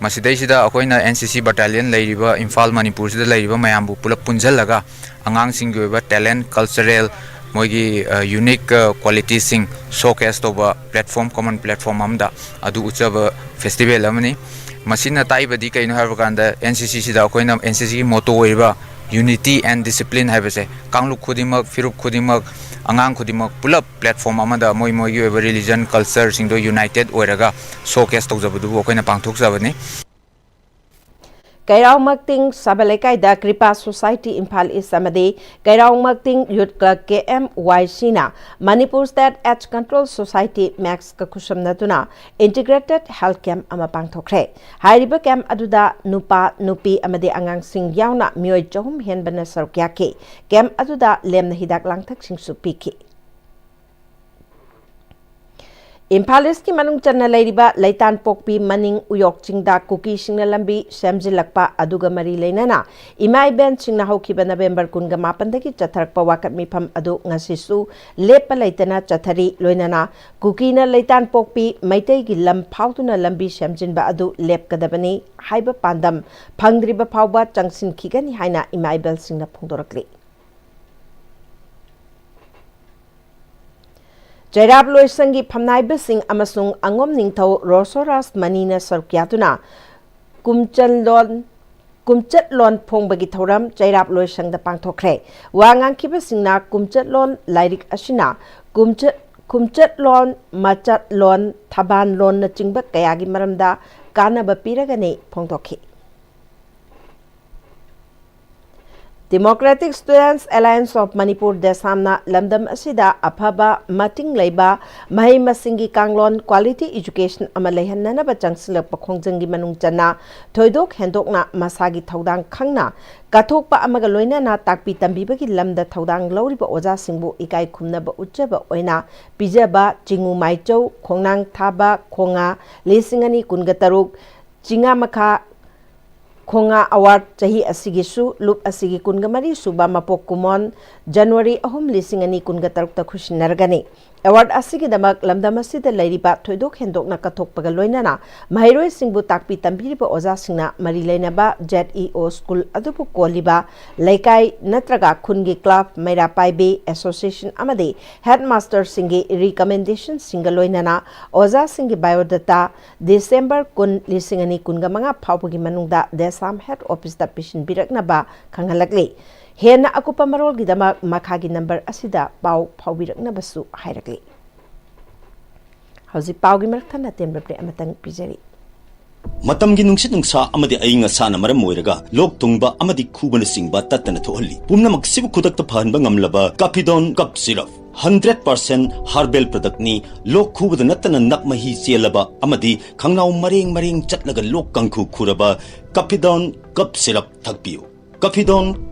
ꯃꯁꯤꯗꯩꯁꯤꯗ ꯑꯩꯈꯣꯏꯅ NCC Battalion ꯂꯩꯔꯤꯕ ꯏꯝꯐꯥꯜ ꯃꯅꯤꯄꯨꯔꯁꯤꯗ ꯂꯩꯔꯤꯕ ꯃꯌꯥꯝꯕꯨ ꯄꯨꯂꯞ ꯄꯨꯟꯁꯤꯜꯂꯒ ꯑꯉꯥꯡꯁꯤꯡꯒꯤ ꯑꯣꯏꯕ talent, cultural, ꯃꯣꯏꯒꯤ unique qualitiesꯁꯤꯡ showcase ꯇꯧꯕ platform, common platform ꯑꯃꯗ ꯑꯗꯨ ꯎꯠꯆꯕ festival ꯑꯃꯅꯤ꯫ ꯃꯁꯤꯅ ꯇꯥꯛꯏꯕꯗꯤ ꯀꯩꯅꯣ ꯍꯥꯏꯕ ꯀꯥꯟꯗ NCCꯁꯤꯗ ꯑꯩꯈꯣꯏꯅ NCCꯒꯤ motto ꯑꯣꯏꯔꯤꯕ unity and discipline ꯍꯥꯏꯕꯁꯦ ꯀꯥꯡꯂꯨꯞ ꯈꯨꯗꯤꯡꯃꯛ, ꯐꯤꯔꯨꯞ ꯈꯨꯗꯤꯡꯃꯛ, ꯑꯉꯥꯡ ꯈꯨꯗꯤꯡꯃꯛ ꯄꯨꯂꯞ platform ꯑꯃꯗ ꯃꯣꯏ ꯃꯣꯏꯒꯤ ꯑꯣꯏꯕ religion, cultureꯁꯤꯡꯗꯣ united ꯑꯣꯏꯔꯒ showcase ꯇꯧꯖꯕꯗꯨꯕꯨ ꯑꯩꯈꯣꯏꯅ ꯄꯥꯡꯊꯣꯛꯆꯕꯅꯤ꯫ ꯀꯩꯔꯥꯎꯃꯛꯇꯤꯡ ꯁꯥꯕ ꯂꯩꯀꯥꯏꯗ Kripa Society Imphal East ꯑꯃꯗꯤ ꯀꯩꯔꯥꯎꯃꯛꯇꯤꯡ Youth Club KMYCꯅ Manipur State AIDS Control Society MACSꯀ ꯈꯨꯠꯁꯝꯅꯗꯨꯅ integrated health camp ꯑꯃ ꯄꯥꯡꯊꯣꯛꯈ꯭ꯔꯦ꯫ ꯍꯥꯏꯔꯤꯕ camp ꯑꯗꯨꯗ ꯅꯨꯄꯥ, ꯅꯨꯄꯤ ꯑꯃꯗꯤ ꯑꯉꯥꯡꯁꯤꯡ ꯌꯥꯎꯅ ꯃꯤꯑꯣꯏ ꯆꯍꯨꯝ ꯍꯦꯟꯕꯅ ꯁꯔꯨꯛ ꯌꯥꯈꯤ꯫ Camp ꯑꯗꯨꯗ ꯂꯦꯝꯅ ꯍꯤꯗꯥꯛ ꯂꯥꯡꯊꯛꯁꯤꯡꯁꯨ ꯄꯤꯈꯤ꯫ ꯏꯝꯐꯥꯜ ꯏꯁꯀꯤ ꯃꯅꯨꯡ ꯆꯟꯅ ꯂꯩꯔꯤꯕ ꯂꯩꯇꯥꯟꯄꯣꯛꯄꯤ ꯃꯅꯤꯡ ꯎꯌꯣꯛ ꯆꯤꯡꯗ ꯀꯨꯀꯤꯁꯤꯡꯅ ꯂꯝꯕꯤ ꯁꯦꯝꯖꯤꯜꯂꯛꯄ ꯑꯗꯨꯒ ꯃꯔꯤ ꯂꯩꯅꯅ ꯏꯃꯥ ꯏꯕꯦꯟꯁꯤꯡꯅ ꯍꯧꯈꯤꯕ ꯅꯕꯦꯝꯕꯔ ꯀꯨꯟꯒ ꯃꯥꯄꯟꯗꯒꯤ ꯆꯠꯊꯔꯛꯄ ꯋꯥꯀꯠ ꯃꯤꯐꯝ ꯑꯗꯨ ꯉꯁꯤꯁꯨ ꯂꯦꯞꯄ ꯂꯩꯇꯅ ꯆꯠꯊꯔꯤ꯫ ꯂꯣꯏꯅꯅ ꯀꯨꯀꯤꯅ ꯂꯩꯇꯥꯟꯄꯣꯛꯄꯤ ꯃꯩꯇꯩꯒꯤ ꯂꯝ ꯐꯥꯎꯗꯨꯅ ꯂꯝꯕꯤ ꯁꯦꯝꯖꯤꯟꯕ ꯑꯗꯨ ꯂꯦꯞꯀꯗꯕꯅꯤ ꯍꯥꯏꯕ ꯄꯥꯟꯗꯝ ꯐꯪꯗ꯭ꯔꯤꯕ ꯐꯥꯎꯕ ꯆꯪꯁꯤꯟꯈꯤꯒꯅꯤ ꯍꯥꯏꯅ ꯏꯃꯥ ꯏꯕꯦꯜꯁꯤꯡꯅ ꯐꯣꯡꯗꯣꯔꯛꯂꯤ꯫ ꯆꯩꯔꯥꯞ ꯂꯣꯏꯁꯪꯒꯤ ꯐꯝꯅꯥꯏꯕꯁꯤꯡ ꯑꯃꯁꯨꯡ ꯑꯉꯣꯝ ꯅꯤꯡꯊꯧ ꯔꯣꯁꯣꯔꯥꯁ ꯃꯅꯤꯅ ꯁꯔꯨꯛ ꯌꯥꯗꯨꯅ ꯀꯨꯝꯆꯟꯂꯣꯟ, ꯀꯨꯝꯆꯠꯂꯣꯟ ꯐꯣꯡꯕꯒꯤ ꯊꯧꯔꯝ ꯆꯩꯔꯥꯞ ꯂꯣꯏꯁꯪꯗ ꯄꯥꯡꯊꯣꯛꯈ꯭ꯔꯦ꯫ ꯋꯥ ꯉꯥꯡꯈꯤꯕꯁꯤꯡꯅ ꯀꯨꯝꯆꯠꯂꯣꯟ ꯂꯥꯏꯔꯤꯛ ꯑꯁꯤꯅ ꯀꯨꯝꯆꯠ, ꯀꯨꯝꯆꯠꯂꯣꯟ, ꯃꯆꯠꯂꯣꯟ, ꯊꯕꯥꯟꯂꯣꯟꯅꯆꯤꯡꯕ ꯀꯌꯥꯒꯤ ꯃꯔꯝꯗ ꯀꯥꯟꯅꯕ ꯄꯤꯔꯒꯅꯤ ꯐꯣꯡꯗꯣꯛꯈꯤ꯫ Democratic Students Alliance of Manipur, ꯗꯦꯁꯥꯝꯅ ꯂꯝꯗꯝ ꯑꯁꯤꯗ ꯑꯐꯕ ꯃꯇꯤꯡ ꯂꯩꯕ ꯃꯍꯩ ꯃꯁꯤꯡꯒꯤ ꯀꯥꯡꯂꯣꯟ, quality education ꯑꯃ ꯂꯩꯍꯟꯅꯅꯕ ꯆꯪꯁꯤꯜꯂꯛꯄ ꯈꯣꯡꯖꯪꯒꯤ ꯃꯅꯨꯡ ꯆꯟꯅ ꯊꯣꯏꯗꯣꯛ ꯍꯦꯟꯗꯣꯛꯅ ꯃꯁꯥꯒꯤ ꯊꯧꯗꯥꯡ ꯈꯪꯅ ꯀꯠꯊꯣꯛꯄ ꯑꯃꯒ ꯂꯣꯏꯅꯅ ꯇꯥꯛꯄꯤ ꯇꯝꯕꯤꯕꯒꯤ ꯂꯝꯗ ꯊꯧꯗꯥꯡ ꯂꯧꯔꯤꯕ ꯑꯣꯖꯥꯁꯤꯡꯕꯨ ꯏꯀꯥꯏ ꯈꯨꯝꯅꯕ ꯎꯠꯆꯕ ꯑꯣꯏꯅ ꯄꯤꯖꯕ ꯆꯤꯡꯉꯨ ꯃꯥꯏꯆꯧ, ꯈꯣꯡꯅꯥꯡ ꯊꯥꯕ ꯈꯣꯡꯉꯥ, ꯂꯤꯁꯤꯡ ꯑꯅꯤ ꯀꯨꯟꯒ ꯇꯔꯨꯛ, ꯆꯤꯡꯉꯥ ꯃꯈꯥ ꯈꯣꯡꯉꯥ ꯑꯦꯋꯥꯔꯗ ꯆꯍꯤ ꯑꯁꯤꯒꯤꯁꯨ ꯂꯨꯞ ꯑꯁꯤꯒꯤ ꯀꯨꯟꯒ ꯃꯔꯤ ꯁꯨꯕ ꯃꯄꯣꯛ ꯀꯨꯝꯑꯣꯟ ꯖꯅꯋꯥꯔꯤ ꯑꯍꯨꯝ, ꯂꯤꯁꯤꯡ ꯑꯅꯤ ꯀꯨꯟꯒ ꯇꯔꯨꯛꯇ ꯈꯨꯠꯁꯤꯟꯅꯔꯒꯅꯤ꯫ ꯑꯦꯋꯥꯔꯗ ꯑꯁꯤꯒꯤꯗꯃꯛ ꯂꯝꯗꯝ ꯑꯁꯤꯗ ꯂꯩꯔꯤꯕ ꯊꯣꯏꯗꯣꯛ ꯍꯦꯟꯗꯣꯛꯅ ꯀꯠꯊꯣꯛꯄꯒ ꯂꯣꯏꯅꯅ ꯃꯍꯩꯔꯣꯏꯁꯤꯡꯕꯨ ꯇꯥꯛꯄꯤ ꯇꯝꯕꯤꯔꯤꯕ ꯑꯣꯖꯥꯁꯤꯡꯅ ꯃꯔꯤ ꯂꯩꯅꯕ ꯖꯦꯠ ꯏ ꯑꯣ ꯁ꯭ꯀꯨꯜ ꯑꯗꯨꯕꯨ ꯀꯣꯜꯂꯤꯕ ꯂꯩꯀꯥꯏ ꯅꯠꯇ꯭ꯔꯒ ꯈꯨꯟꯒꯤ ꯀ꯭ꯂꯕ, ꯃꯩꯔꯥ ꯄꯥꯏꯕꯤ ꯑꯦꯁꯣꯁꯤꯌꯦꯁꯟ ꯑꯃꯗꯤ ꯍꯦꯗꯃꯥꯁꯇꯔꯁꯤꯡꯒꯤ ꯔꯤꯀꯃꯦꯟꯗꯦꯁꯟꯁꯤꯡꯒ ꯂꯣꯏꯅꯅ ꯑꯣꯖꯥꯁꯤꯡꯒꯤ ꯕꯥꯏꯑꯣꯗꯥꯇꯥ ꯗꯤꯁꯦꯝꯕꯔ ꯀꯨꯟ, ꯂꯤꯁꯤꯡ ꯑꯅꯤ ꯀꯨꯟꯒ ꯃꯉꯥ ꯐꯥꯎꯕꯒꯤ ꯃꯅꯨꯡꯗ ꯗꯦꯁꯥꯝ ꯍꯦꯗ ꯑꯣꯐꯤꯁꯇ ꯄꯤꯁꯤꯟꯕꯤꯔꯛꯅꯕ ꯈꯪꯍꯜꯂꯛꯂꯤ꯫ ꯍꯦꯟꯅ ꯑꯀꯨꯞꯄ ꯃꯔꯣꯜꯒꯤꯗꯃꯛ ꯃꯈꯥꯒꯤ ꯅꯝꯕꯔ ꯑꯁꯤꯗ ꯄꯥꯎ ꯐꯥꯎꯕꯤꯔꯛꯅꯕꯁꯨ ꯍꯥꯏꯔꯛꯂꯤ꯫ ꯍꯧꯖꯤꯛ ꯄꯥꯎꯒꯤ ꯃꯔꯛ ꯊꯠꯅ ꯑꯇꯦꯟꯕ ꯕ꯭ꯔꯦꯛ ꯑꯃꯇꯪ ꯄꯤꯖꯔꯤ꯫ ꯃꯇꯝꯒꯤ ꯅꯨꯡꯁꯤꯠ ꯅꯨꯡꯁꯥ ꯑꯃꯗꯤ ꯑꯏꯪ ꯑꯁꯥꯅ ꯃꯔꯝ ꯑꯣꯏꯔꯒ ꯂꯣꯛ ꯊꯨꯡꯕ ꯑꯃꯗꯤ ꯈꯨꯕꯅꯆꯤꯡꯕ ꯇꯠꯇꯅ ꯊꯣꯛꯍꯜꯂꯤ꯫ ꯄꯨꯝꯅꯃꯛꯁꯤꯕꯨ ꯈꯨꯗꯛꯇ ꯐꯍꯟꯕ ꯉꯝꯂꯕ ꯀꯥꯐꯤꯗꯣꯟ cough syrup. Hundred percent herbal ꯄ꯭ꯔꯗꯛꯅꯤ꯫ ꯂꯣꯛ ꯈꯨꯕꯗ ꯅꯠꯇꯅ ꯅꯞ ꯃꯍꯤ ꯆꯦꯜꯂꯕ ꯑꯃꯗꯤ ꯈꯪꯅꯥꯎ ꯃꯔꯦꯡ ꯃꯔꯦꯡ ꯆꯠꯂꯒ ꯂꯣꯛ ꯀꯥꯡꯈꯨ ꯈꯨꯔꯕ ꯀꯥꯐꯤꯗꯣꯟ ꯀꯞ ꯁꯤꯔꯞ ꯊꯛꯄꯤꯌꯨ꯫ ꯀꯥꯐꯤꯗꯣꯟ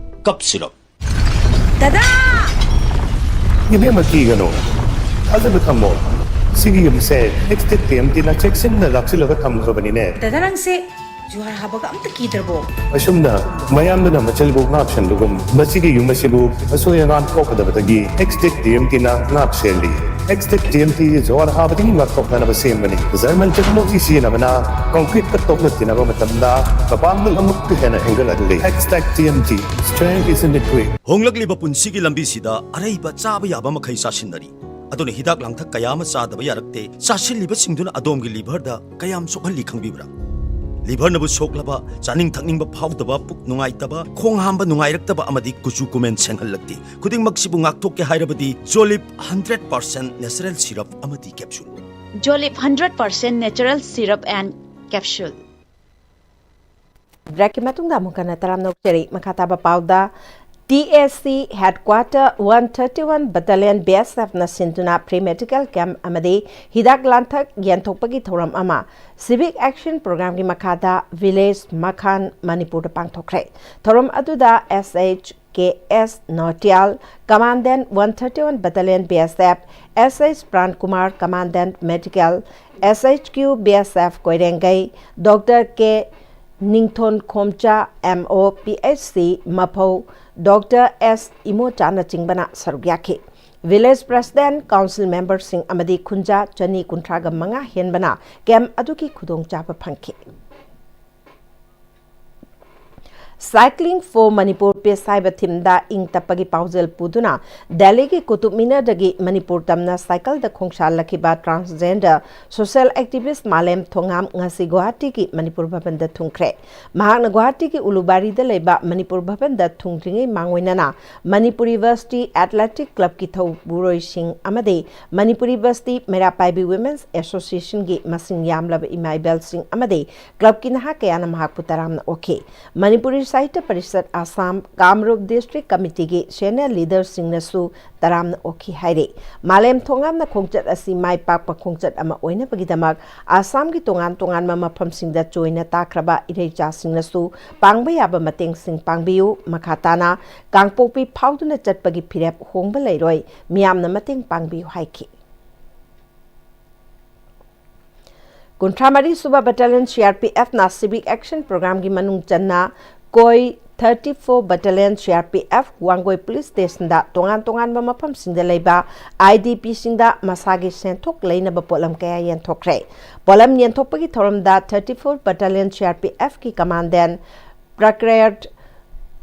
cough syrup. ꯗꯗꯥ! ꯏꯕꯦꯝꯃ, ꯀꯤꯒꯅꯨ꯫ ꯊꯥꯖꯕ ꯊꯝꯃꯣ꯫ ꯁꯤꯒꯤ ꯌꯨꯝꯁꯦ ꯑꯦꯛꯁ ꯇꯤꯝ ꯇꯤꯅ ꯆꯦꯛꯁꯤꯟꯅ ꯂꯥꯛꯁꯤꯜꯂꯒ ꯊꯝꯈ꯭ꯔꯕꯅꯤꯅꯦ꯫ ꯗꯥꯗꯥ, ꯅꯪꯁꯦ ꯖꯨꯍꯥꯔ ꯍꯥꯕꯒ ꯑꯝꯇ ꯀꯤꯗ꯭ꯔꯕꯣ? ꯑꯁꯨꯝꯅ ꯃꯌꯥꯝꯗꯨꯅ ꯃꯆꯜꯕꯨ ꯉꯥꯛꯁꯦꯟꯕꯒꯨꯝ ꯃꯁꯤꯒꯤ ꯌꯨꯝ ꯑꯁꯤꯕꯨ ꯑꯁꯣꯏ ꯑꯉꯥꯝ ꯊꯣꯛꯀꯗꯕꯗꯒꯤ ꯑꯦꯛꯁ ꯇꯤꯝ ꯇꯤꯅ ꯉꯥꯛ ꯁꯦꯜꯂꯤ꯫ ꯑꯦꯛꯁ ꯇꯤꯝ ꯇꯤ ꯖꯨꯍꯥꯔ ꯍꯥꯕꯗꯒꯤ ꯉꯥꯛꯊꯣꯛꯅꯅꯕ ꯁꯦꯝꯕꯅꯤ꯫ ꯖꯔꯃꯟ ꯇꯦꯛꯅꯣꯂꯣꯖꯤ ꯁꯤꯖꯤꯟꯅꯕꯅ ꯀꯪꯀ꯭ꯔꯤꯠꯀ ꯇꯣꯛꯅ ꯇꯤꯟꯅꯕ ꯃꯇꯝꯗ ꯃꯄꯥꯡꯒꯜ ꯑꯃꯨꯛꯀ ꯍꯦꯟꯅ ꯍꯦꯟꯒꯠꯍꯜꯂꯤ꯫ X team T, strength is in the grit. ꯍꯣꯡꯂꯛꯂꯤꯕ ꯄꯨꯟꯁꯤꯒꯤ ꯂꯝꯕꯤꯁꯤꯗ ꯑꯔꯩꯕ ꯆꯥꯕ ꯌꯥꯕ ꯃꯈꯩ ꯆꯥꯁꯤꯟꯅꯔꯤ꯫ ꯑꯗꯨꯅ ꯍꯤꯗꯥꯛ ꯂꯥꯡꯊꯛ ꯀꯌꯥ ꯑꯃ ꯆꯥꯗꯕ ꯌꯥꯔꯛꯇꯦ꯫ ꯆꯥꯁꯤꯜꯂꯤꯕꯁꯤꯡꯗꯨꯅ ꯑꯗꯣꯝꯒꯤ ꯂꯤꯚꯔꯗ ꯀꯌꯥꯝ ꯁꯣꯛꯍꯜꯂꯤ ꯈꯪꯕꯤꯕ꯭ꯔꯥ? ꯂꯤꯚꯔꯅꯕꯨ ꯁꯣꯛꯂꯕ, ꯆꯥꯅꯤꯡ ꯊꯛꯅꯤꯡꯕ ꯐꯥꯎꯗꯕ, ꯄꯨꯛ ꯅꯨꯡꯉꯥꯏꯇꯕ, ꯈꯣꯡ ꯍꯥꯝꯕ ꯅꯨꯡꯉꯥꯏꯔꯛꯇꯕ ꯑꯃꯗꯤ ꯀꯨꯆꯨ ꯀꯨꯃꯦꯟ ꯁꯦꯡꯍꯜꯂꯛꯇꯦ꯫ ꯈꯨꯗꯤꯡꯃꯛꯁꯤꯕꯨ ꯉꯥꯛꯊꯣꯛꯀꯦ ꯍꯥꯏꯔꯕꯗꯤ ꯖꯣꯂꯤꯞ ꯍꯟꯗ꯭ꯔꯦꯠ ꯄꯥꯔꯁꯦꯟ natural syrup ꯑꯃꯗꯤ capsule꯫ Jolip hundred percent natural syrup and capsule. ꯕ꯭ꯔꯦꯛꯀꯤ ꯃꯇꯨꯡꯗ ꯑꯃꯨꯛ ꯍꯟꯅ ꯇꯔꯥꯝꯅ ꯑꯣꯛꯆꯔꯤ꯫ ꯃꯈꯥ ꯇꯥꯕ ꯄꯥꯎꯗ, T S C headquarter one thirty one battalion B S F ꯅ ꯁꯤꯟꯗꯨꯅ pre medical camp ꯑꯃꯗꯤ ꯍꯤꯗꯥꯛ ꯂꯥꯡꯊꯛ ꯌꯦꯟꯊꯣꯛꯄꯒꯤ ꯊꯧꯔꯝ ꯑꯃ Civic Action Programꯒꯤ ꯃꯈꯥꯗ village ꯃꯈꯥꯟ ꯃꯅꯤꯄꯨꯔꯗ ꯄꯥꯡꯊꯣꯛꯈ꯭ꯔꯦ꯫ ꯊꯧꯔꯝ ꯑꯗꯨꯗ S H K S Notial, Commandant one thirty one Battalion B S F, S H Pran Kumar, Commandant Medical, S H Q B S F Koirengei, Doctor K Ningthon Khomcha, M O P H C Maphou, Doctor S Imochanaꯆꯤꯡꯕꯅ ꯁꯔꯨꯛ ꯌꯥꯈꯤ꯫ Village President, Council Memberꯁꯤꯡ ꯑꯃꯗꯤ ꯈꯨꯟꯖꯥ ꯆꯅꯤ ꯀꯨꯟꯊ꯭ꯔꯥꯒ ꯃꯉꯥ ꯍꯦꯟꯕꯅ camp ꯑꯗꯨꯒꯤ ꯈꯨꯗꯣꯡꯆꯥꯕ ꯐꯪꯈꯤ꯫ Cycling for Manipur Peace ꯍꯥꯏꯕ themeꯗ ꯏꯪ ꯇꯞꯄꯒꯤ ꯄꯥꯎꯖꯦꯜ ꯄꯨꯗꯨꯅ ꯗꯦꯜꯂꯤꯒꯤ ꯀꯨꯇꯨꯕ ꯃꯤꯅꯔꯗꯒꯤ ꯃꯅꯤꯄꯨꯔ ꯇꯝꯅ ꯁꯥꯏꯀꯜꯗ ꯈꯣꯡꯁꯥꯜꯂꯛꯈꯤꯕ transgender social activist ꯃꯥꯂꯦꯝ ꯊꯣꯉꯥꯝ ꯉꯁꯤ ꯒꯨꯋꯥꯍꯥꯇꯤꯒꯤ ꯃꯅꯤꯄꯨꯔ ꯚꯕꯟꯗ ꯊꯨꯡꯈ꯭ꯔꯦ꯫ ꯃꯍꯥꯛꯅ ꯒꯨꯋꯥꯍꯥꯇꯤꯒꯤ ꯎꯂꯨꯕꯥꯔꯤꯗ ꯂꯩꯕ ꯃꯅꯤꯄꯨꯔ ꯚꯕꯟꯗ ꯊꯨꯡꯗ꯭ꯔꯤꯉꯩ ꯃꯥꯡꯑꯣꯏꯅꯅ ꯃꯅꯤꯄꯨꯔ University Athletic Clubꯀꯤ ꯊꯧꯕꯨꯔꯣꯏꯁꯤꯡ ꯑꯃꯗꯤ ꯃꯅꯤꯄꯨꯔ University ꯃꯩꯔꯥ ꯄꯥꯏꯕꯤ Women's Associationꯒꯤ ꯃꯁꯤꯡ ꯌꯥꯝꯂꯕ ꯏꯃꯥ ꯏꯕꯦꯜꯁꯤꯡ ꯑꯃꯗꯤ clubꯀꯤ ꯅꯍꯥ ꯀꯌꯥꯅ ꯃꯍꯥꯛꯄꯨ ꯇꯔꯥꯝꯅ ꯑꯣꯛꯈꯤ꯫ ꯃꯅꯤꯄꯨꯔꯤ ꯁꯥꯍꯤꯇ꯭ꯌ ꯄꯔꯤꯁꯠ ꯑꯁꯥꯝ ꯀꯥꯃꯔꯨꯞ district committeeꯒꯤ senior leaderꯁꯤꯡꯅꯁꯨ ꯇꯔꯥꯝꯅ ꯑꯣꯛꯈꯤ ꯍꯥꯏꯔꯤ꯫ ꯃꯥꯂꯦꯝ ꯊꯣꯉꯥꯝꯅ ꯈꯣꯡꯆꯠ ꯑꯁꯤ ꯃꯥꯏ ꯄꯥꯛꯄ ꯈꯣꯡꯆꯠ ꯑꯃ ꯑꯣꯏꯅꯕꯒꯤꯗꯃꯛ ꯑꯁꯥꯝꯒꯤ ꯇꯣꯉꯥꯟ ꯇꯣꯉꯥꯟꯕ ꯃꯐꯝꯁꯤꯡꯗ ꯆꯣꯏꯅ ꯇꯥꯈ꯭ꯔꯕ ꯏꯔꯩꯆꯥꯁꯤꯡꯅꯁꯨ ꯄꯥꯡꯕ ꯌꯥꯕ ꯃꯇꯦꯡꯁꯤꯡ ꯄꯥꯡꯕꯤꯌꯨ꯫ ꯃꯈꯥ ꯇꯥꯅ ꯀꯥꯡꯄꯣꯛꯄꯤ ꯐꯥꯎꯗꯨꯅ ꯆꯠꯄꯒꯤ ꯐꯤꯔꯦꯞ ꯍꯣꯡꯕ ꯂꯩꯔꯣꯏ, ꯃꯤꯌꯥꯝꯅ ꯃꯇꯦꯡ ꯄꯥꯡꯕꯤꯌꯨ ꯍꯥꯏꯈꯤ꯫ ꯀꯨꯟꯊ꯭ꯔꯥ ꯃꯔꯤ ꯁꯨꯕ Battalion C R P F ꯅ Civic Action Program ꯒꯤ ꯃꯅꯨꯡ ꯆꯟꯅ ꯀꯣꯏ thirty four Battalion C R P F Wangoi Police Station ꯗ ꯇꯣꯉꯥꯟ ꯇꯣꯉꯥꯟꯕ ꯃꯐꯝꯁꯤꯡꯗ ꯂꯩꯕ I D P ꯁꯤꯡꯗ ꯃꯁꯥꯒꯤ ꯁꯦꯟꯊꯣꯛ ꯂꯩꯅꯕ ꯄꯣꯠꯂꯝ ꯀꯌꯥ ꯌꯦꯟꯊꯣꯛꯈ꯭ꯔꯦ꯫ ꯄꯣꯠꯂꯝ ꯌꯦꯟꯊꯣꯛꯄꯒꯤ ꯊꯧꯔꯝꯗ thirty four Battalion C R P F ꯀꯤ Commandant Prakyat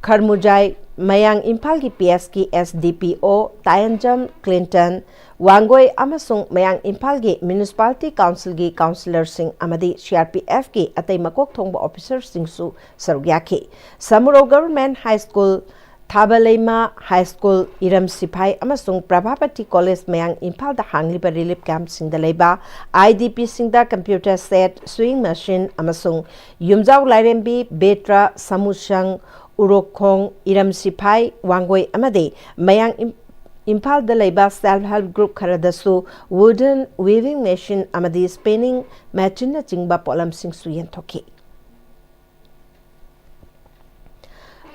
Kharmujai, ꯃꯌꯥꯡ ꯏꯝꯐꯥꯜꯒꯤ P S ꯀꯤ S D P O ꯇꯥꯌꯟꯖꯝ Clinton, Wangoi ꯑꯃꯁꯨꯡ ꯃꯌꯥꯡ ꯏꯝꯐꯥꯜꯒꯤ Municipality Council ꯒꯤ councillor ꯁꯤꯡ ꯑꯃꯗꯤ C R P F ꯀꯤ ꯑꯇꯩ ꯃꯀꯣꯛ ꯊꯣꯡꯕ officer ꯁꯤꯡꯁꯨ ꯁꯔꯨꯛ ꯌꯥꯈꯤ꯫ Samurou Government High School, ꯊꯥꯕꯂꯩꯃ High School, ꯏꯔꯝ ꯁꯤꯐꯥꯏ ꯑꯃꯁꯨꯡ ꯄ꯭ꯔꯚꯥꯄꯇꯤ College ꯃꯌꯥꯡ ꯏꯝꯐꯥꯜꯗ ꯍꯥꯡꯂꯤꯕ relief camp ꯁꯤꯡꯗ ꯂꯩꯕ I D P ꯁꯤꯡꯗ computer set, sewing machine ꯑꯃꯁꯨꯡ ꯌꯨꯝꯖꯥꯎ ꯂꯥꯏꯔꯦꯝꯕꯤ, ꯕꯦꯇ꯭ꯔ, ꯁꯃꯨꯁꯪ, ꯎꯔꯣꯛꯈꯣꯡ, ꯏꯔꯝ ꯁꯤꯐꯥꯏ, ꯋꯥꯡꯒꯣꯏ ꯑꯃꯗꯤ ꯃꯌꯥꯡ ꯏꯝ-, ꯏꯝꯐꯥꯜꯗ ꯂꯩꯕ Self Help Group ꯈꯔꯗꯁꯨ wooden weaving machine ꯑꯃꯗꯤ spinning machine ꯅꯆꯤꯡꯕ ꯄꯣꯠꯂꯝꯁꯤꯡꯁꯨ ꯌꯦꯟꯊꯣꯛꯈꯤ꯫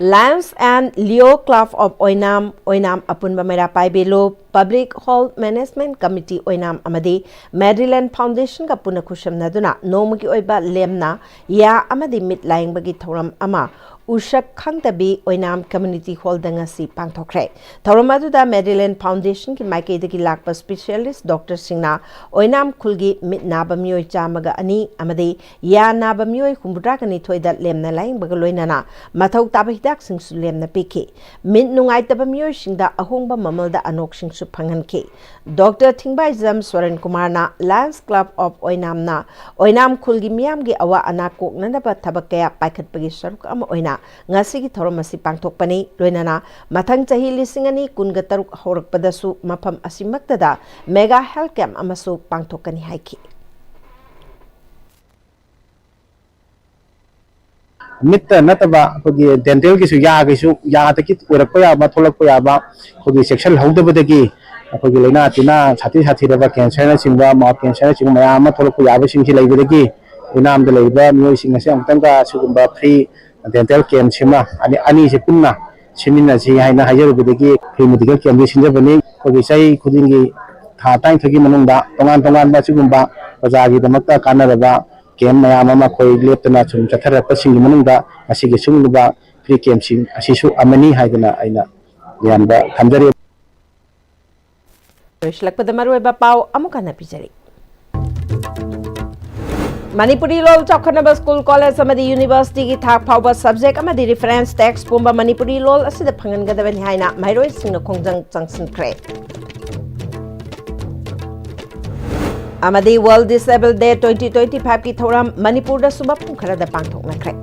Lions and Leo Club of ꯑꯣꯏꯅꯥꯝ, ꯑꯣꯏꯅꯥꯝ ꯑꯄꯨꯟꯕ ꯃꯩꯔꯥ ꯄꯥꯏꯕꯤ ꯂꯨꯞ, Public Hall Management Committee ꯑꯣꯏꯅꯥꯝ ꯑꯃꯗꯤ Maryland Foundation ꯒ ꯄꯨꯟꯅ ꯈꯨꯠꯁꯝꯅꯗꯨꯅ ꯅꯣꯡꯃꯒꯤ ꯑꯣꯏꯕ ꯂꯦꯝꯅ ꯌꯥ ꯑꯃꯗꯤ ꯃꯤꯠ ꯂꯥꯌꯦꯡꯕꯒꯤ ꯊꯧꯔꯝ ꯑꯃ ꯎꯁꯛ ꯈꯪꯗꯕꯤ ꯑꯣꯏꯅꯥꯝ Community Hall ꯗ ꯉꯁꯤ ꯄꯥꯡꯊꯣꯛꯈ꯭ꯔꯦ꯫ ꯊꯧꯔꯝ ꯑꯗꯨꯗ Maryland Foundation ꯒꯤ ꯃꯥꯏꯀꯩꯗꯒꯤ ꯂꯥꯛꯄ specialist doctor ꯁꯤꯡꯅ ꯑꯣꯏꯅꯥꯝ ꯈꯨꯜꯒꯤ ꯃꯤꯠ ꯅꯥꯕ ꯃꯤꯑꯣꯏ ꯆꯥꯝꯃꯒ ꯑꯅꯤ ꯑꯃꯗꯤ ꯌꯥ ꯅꯥꯕ ꯃꯤꯑꯣꯏ ꯍꯨꯝꯐꯨꯇꯔꯥꯒ ꯅꯤꯊꯣꯏꯗ ꯂꯦꯝꯅ ꯂꯥꯌꯦꯡꯕꯒ ꯂꯣꯏꯅꯅ ꯃꯊꯧ ꯇꯥꯕ ꯍꯤꯗꯥꯛꯁꯤꯡꯁꯨ ꯂꯦꯝꯅ ꯄꯤꯈꯤ꯫ ꯃꯤꯠ ꯅꯨꯡꯉꯥꯏꯇꯕ ꯃꯤꯑꯣꯏꯁꯤꯡꯗ ꯑꯍꯣꯡꯕ ꯃꯃꯜꯗ ꯑꯅꯣꯛꯁꯤꯡꯁꯨ ꯐꯪꯍꯟꯈꯤ꯫ Doctor ꯊꯤꯡꯕꯥꯏꯖꯝ ꯁꯣꯔꯦꯟ ꯀꯨꯃꯥꯔꯅ Lions Club of ꯑꯣꯏꯅꯥꯝꯅ ꯑꯣꯏꯅꯥꯝ ꯈꯨꯜꯒꯤ ꯃꯤꯌꯥꯝꯒꯤ ꯑꯋꯥ ꯑꯅꯥ ꯀꯣꯛꯅꯅꯕ ꯊꯕꯛ ꯀꯌꯥ ꯄꯥꯏꯈꯠꯄꯒꯤ ꯁꯔꯨꯛ ꯑꯃ ꯑꯣꯏꯅ ꯉꯁꯤꯒꯤ ꯊꯧꯔꯝ ꯑꯁꯤ ꯄꯥꯡꯊꯣꯛꯄꯅꯤ꯫ ꯂꯣꯏꯅꯅ ꯃꯊꯪ ꯆꯍꯤ ꯂꯤꯁꯤꯡ ꯑꯅꯤ ꯀꯨꯟꯒ ꯇꯔꯨꯛ ꯍꯧꯔꯛꯄꯗꯁꯨ ꯃꯐꯝ ꯑꯁꯤꯃꯛꯇꯗ mega health camp ꯑꯃꯁꯨ ꯄꯥꯡꯊꯣꯛꯀꯅꯤ ꯍꯥꯏꯈꯤ꯫ ꯃꯤꯠꯇ ꯅꯠꯇꯕ ꯑꯩꯈꯣꯏꯒꯤ dental ꯒꯤꯁꯨ, ꯌꯥꯒꯤꯁꯨ, ꯌꯥꯗꯒꯤ ꯑꯣꯏꯔꯛꯄ ꯌꯥꯕ, ꯊꯣꯛꯂꯛꯄ ꯌꯥꯕ, ꯑꯩꯈꯣꯏꯒꯤ ꯆꯦꯛꯁꯤꯜꯍꯧꯗꯕꯗꯒꯤ ꯑꯩꯈꯣꯏꯒꯤ ꯂꯥꯏꯅꯥ ꯇꯤꯟꯅꯥ ꯁꯥꯊꯤ ꯁꯥꯊꯤꯔꯕ cancer ꯅꯆꯤꯡꯕ, mouth cancer ꯅꯆꯤꯡꯕ ꯃꯌꯥꯝ ꯑꯃ ꯊꯣꯛꯂꯛꯄ ꯌꯥꯕꯁꯤꯡꯁꯤ ꯂꯩꯕꯗꯒꯤ ꯑꯣꯏꯅꯥꯝꯗ ꯂꯩꯔꯤꯕ ꯃꯤꯑꯣꯏꯁꯤꯡ ꯑꯁꯤ ꯑꯃꯨꯛꯇꯪꯒ ꯑꯁꯤꯒꯨꯝꯕ free dental camp ꯁꯤꯃ ꯑꯅꯤ, ꯑꯅꯤꯁꯦ ꯄꯨꯟꯅ ꯁꯤꯟꯃꯤꯟꯅꯁꯤ ꯍꯥꯏꯅ ꯍꯥꯏꯖꯔꯨꯕꯗꯒꯤ free medical camp ꯁꯤ ꯁꯤꯟꯖꯕꯅꯤ꯫ ꯑꯩꯈꯣꯏꯒꯤ ꯆꯍꯤ ꯈꯨꯗꯤꯡꯒꯤ ꯊꯥ ꯇꯔꯥꯅꯤꯊꯣꯏꯒꯤ ꯃꯅꯨꯡꯗ ꯇꯣꯉꯥꯟ ꯇꯣꯉꯥꯟꯕ ꯑꯁꯤꯒꯨꯝꯕ ꯄ꯭ꯔꯖꯥꯒꯤꯗꯃꯛꯇ ꯀꯥꯟꯅꯔꯕ ꯀꯦꯝ ꯃꯌꯥꯝ ꯑꯃ ꯑꯩꯈꯣꯏ ꯂꯦꯞꯇꯅ ꯁꯨꯝ ꯆꯠꯊꯔꯛꯄꯁꯤꯡꯒꯤ ꯃꯅꯨꯡꯗ ꯉꯁꯤꯒꯤ ꯁꯤꯒꯨꯝꯂꯕ ꯐ꯭ꯔꯤ ꯀꯦꯝꯁꯤꯡ ꯑꯁꯤꯁꯨ ꯑꯃꯅꯤ ꯍꯥꯏꯗꯅ ꯑꯩꯅ ꯃꯌꯥꯝꯗ ꯊꯝꯖꯔꯤ꯫ ꯂꯣꯏꯁꯤꯜꯂꯛꯄꯗ ꯃꯔꯨꯑꯣꯏꯕ ꯄꯥꯎ ꯑꯃꯨꯛ ꯍꯟꯅ ꯄꯤꯖꯔꯤ꯫ ꯃꯅꯤꯄꯨꯔꯤ ꯂꯣꯜ ꯆꯥꯎꯈꯠꯅꯕ ꯁ꯭ꯀꯨꯜ, ꯀꯣꯂꯦꯖ ꯑꯃꯗꯤ ꯌꯨꯅꯤꯚꯔꯁꯤꯇꯤꯒꯤ ꯊꯥꯛ ꯐꯥꯎꯕ ꯁꯕꯖꯦꯛ ꯑꯃꯗꯤ ꯔꯤꯐꯔꯦꯟꯁ ꯇꯦꯛꯁ ꯄꯨꯝꯕ ꯃꯅꯤꯄꯨꯔꯤ ꯂꯣꯜ ꯑꯁꯤꯗ ꯐꯪꯍꯟꯒꯗꯕꯅꯤ ꯍꯥꯏꯅ ꯃꯍꯩꯔꯣꯏꯁꯤꯡꯅ ꯈꯣꯡꯖꯪ ꯆꯪꯁꯤꯟꯈ꯭ꯔꯦ꯫ ꯑꯃꯗꯤ World Disable Day twenty twenty five ꯀꯤ ꯊꯧꯔꯝ ꯃꯅꯤꯄꯨꯔꯗꯁꯨ ꯃꯐꯝ ꯈꯔꯗ ꯄꯥꯡꯊꯣꯛꯅꯈ꯭ꯔꯦ꯫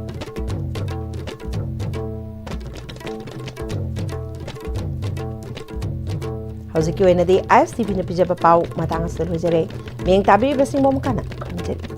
ꯍꯧꯖꯤꯛꯀꯤ ꯑꯣꯏꯅꯗꯤ ISTVꯅ ꯄꯤꯖꯕ ꯄꯥꯎ ꯃꯇꯥꯡ ꯑꯁꯤꯗ ꯂꯣꯏꯖꯔꯦ꯫ ꯃꯤꯠꯌꯦꯡ ꯇꯥꯕꯤꯔꯤꯕꯁꯤꯡꯕꯨ ꯑꯃꯨꯛ ꯍꯟꯅ ꯈꯨꯔꯨꯝꯖꯔꯤ꯫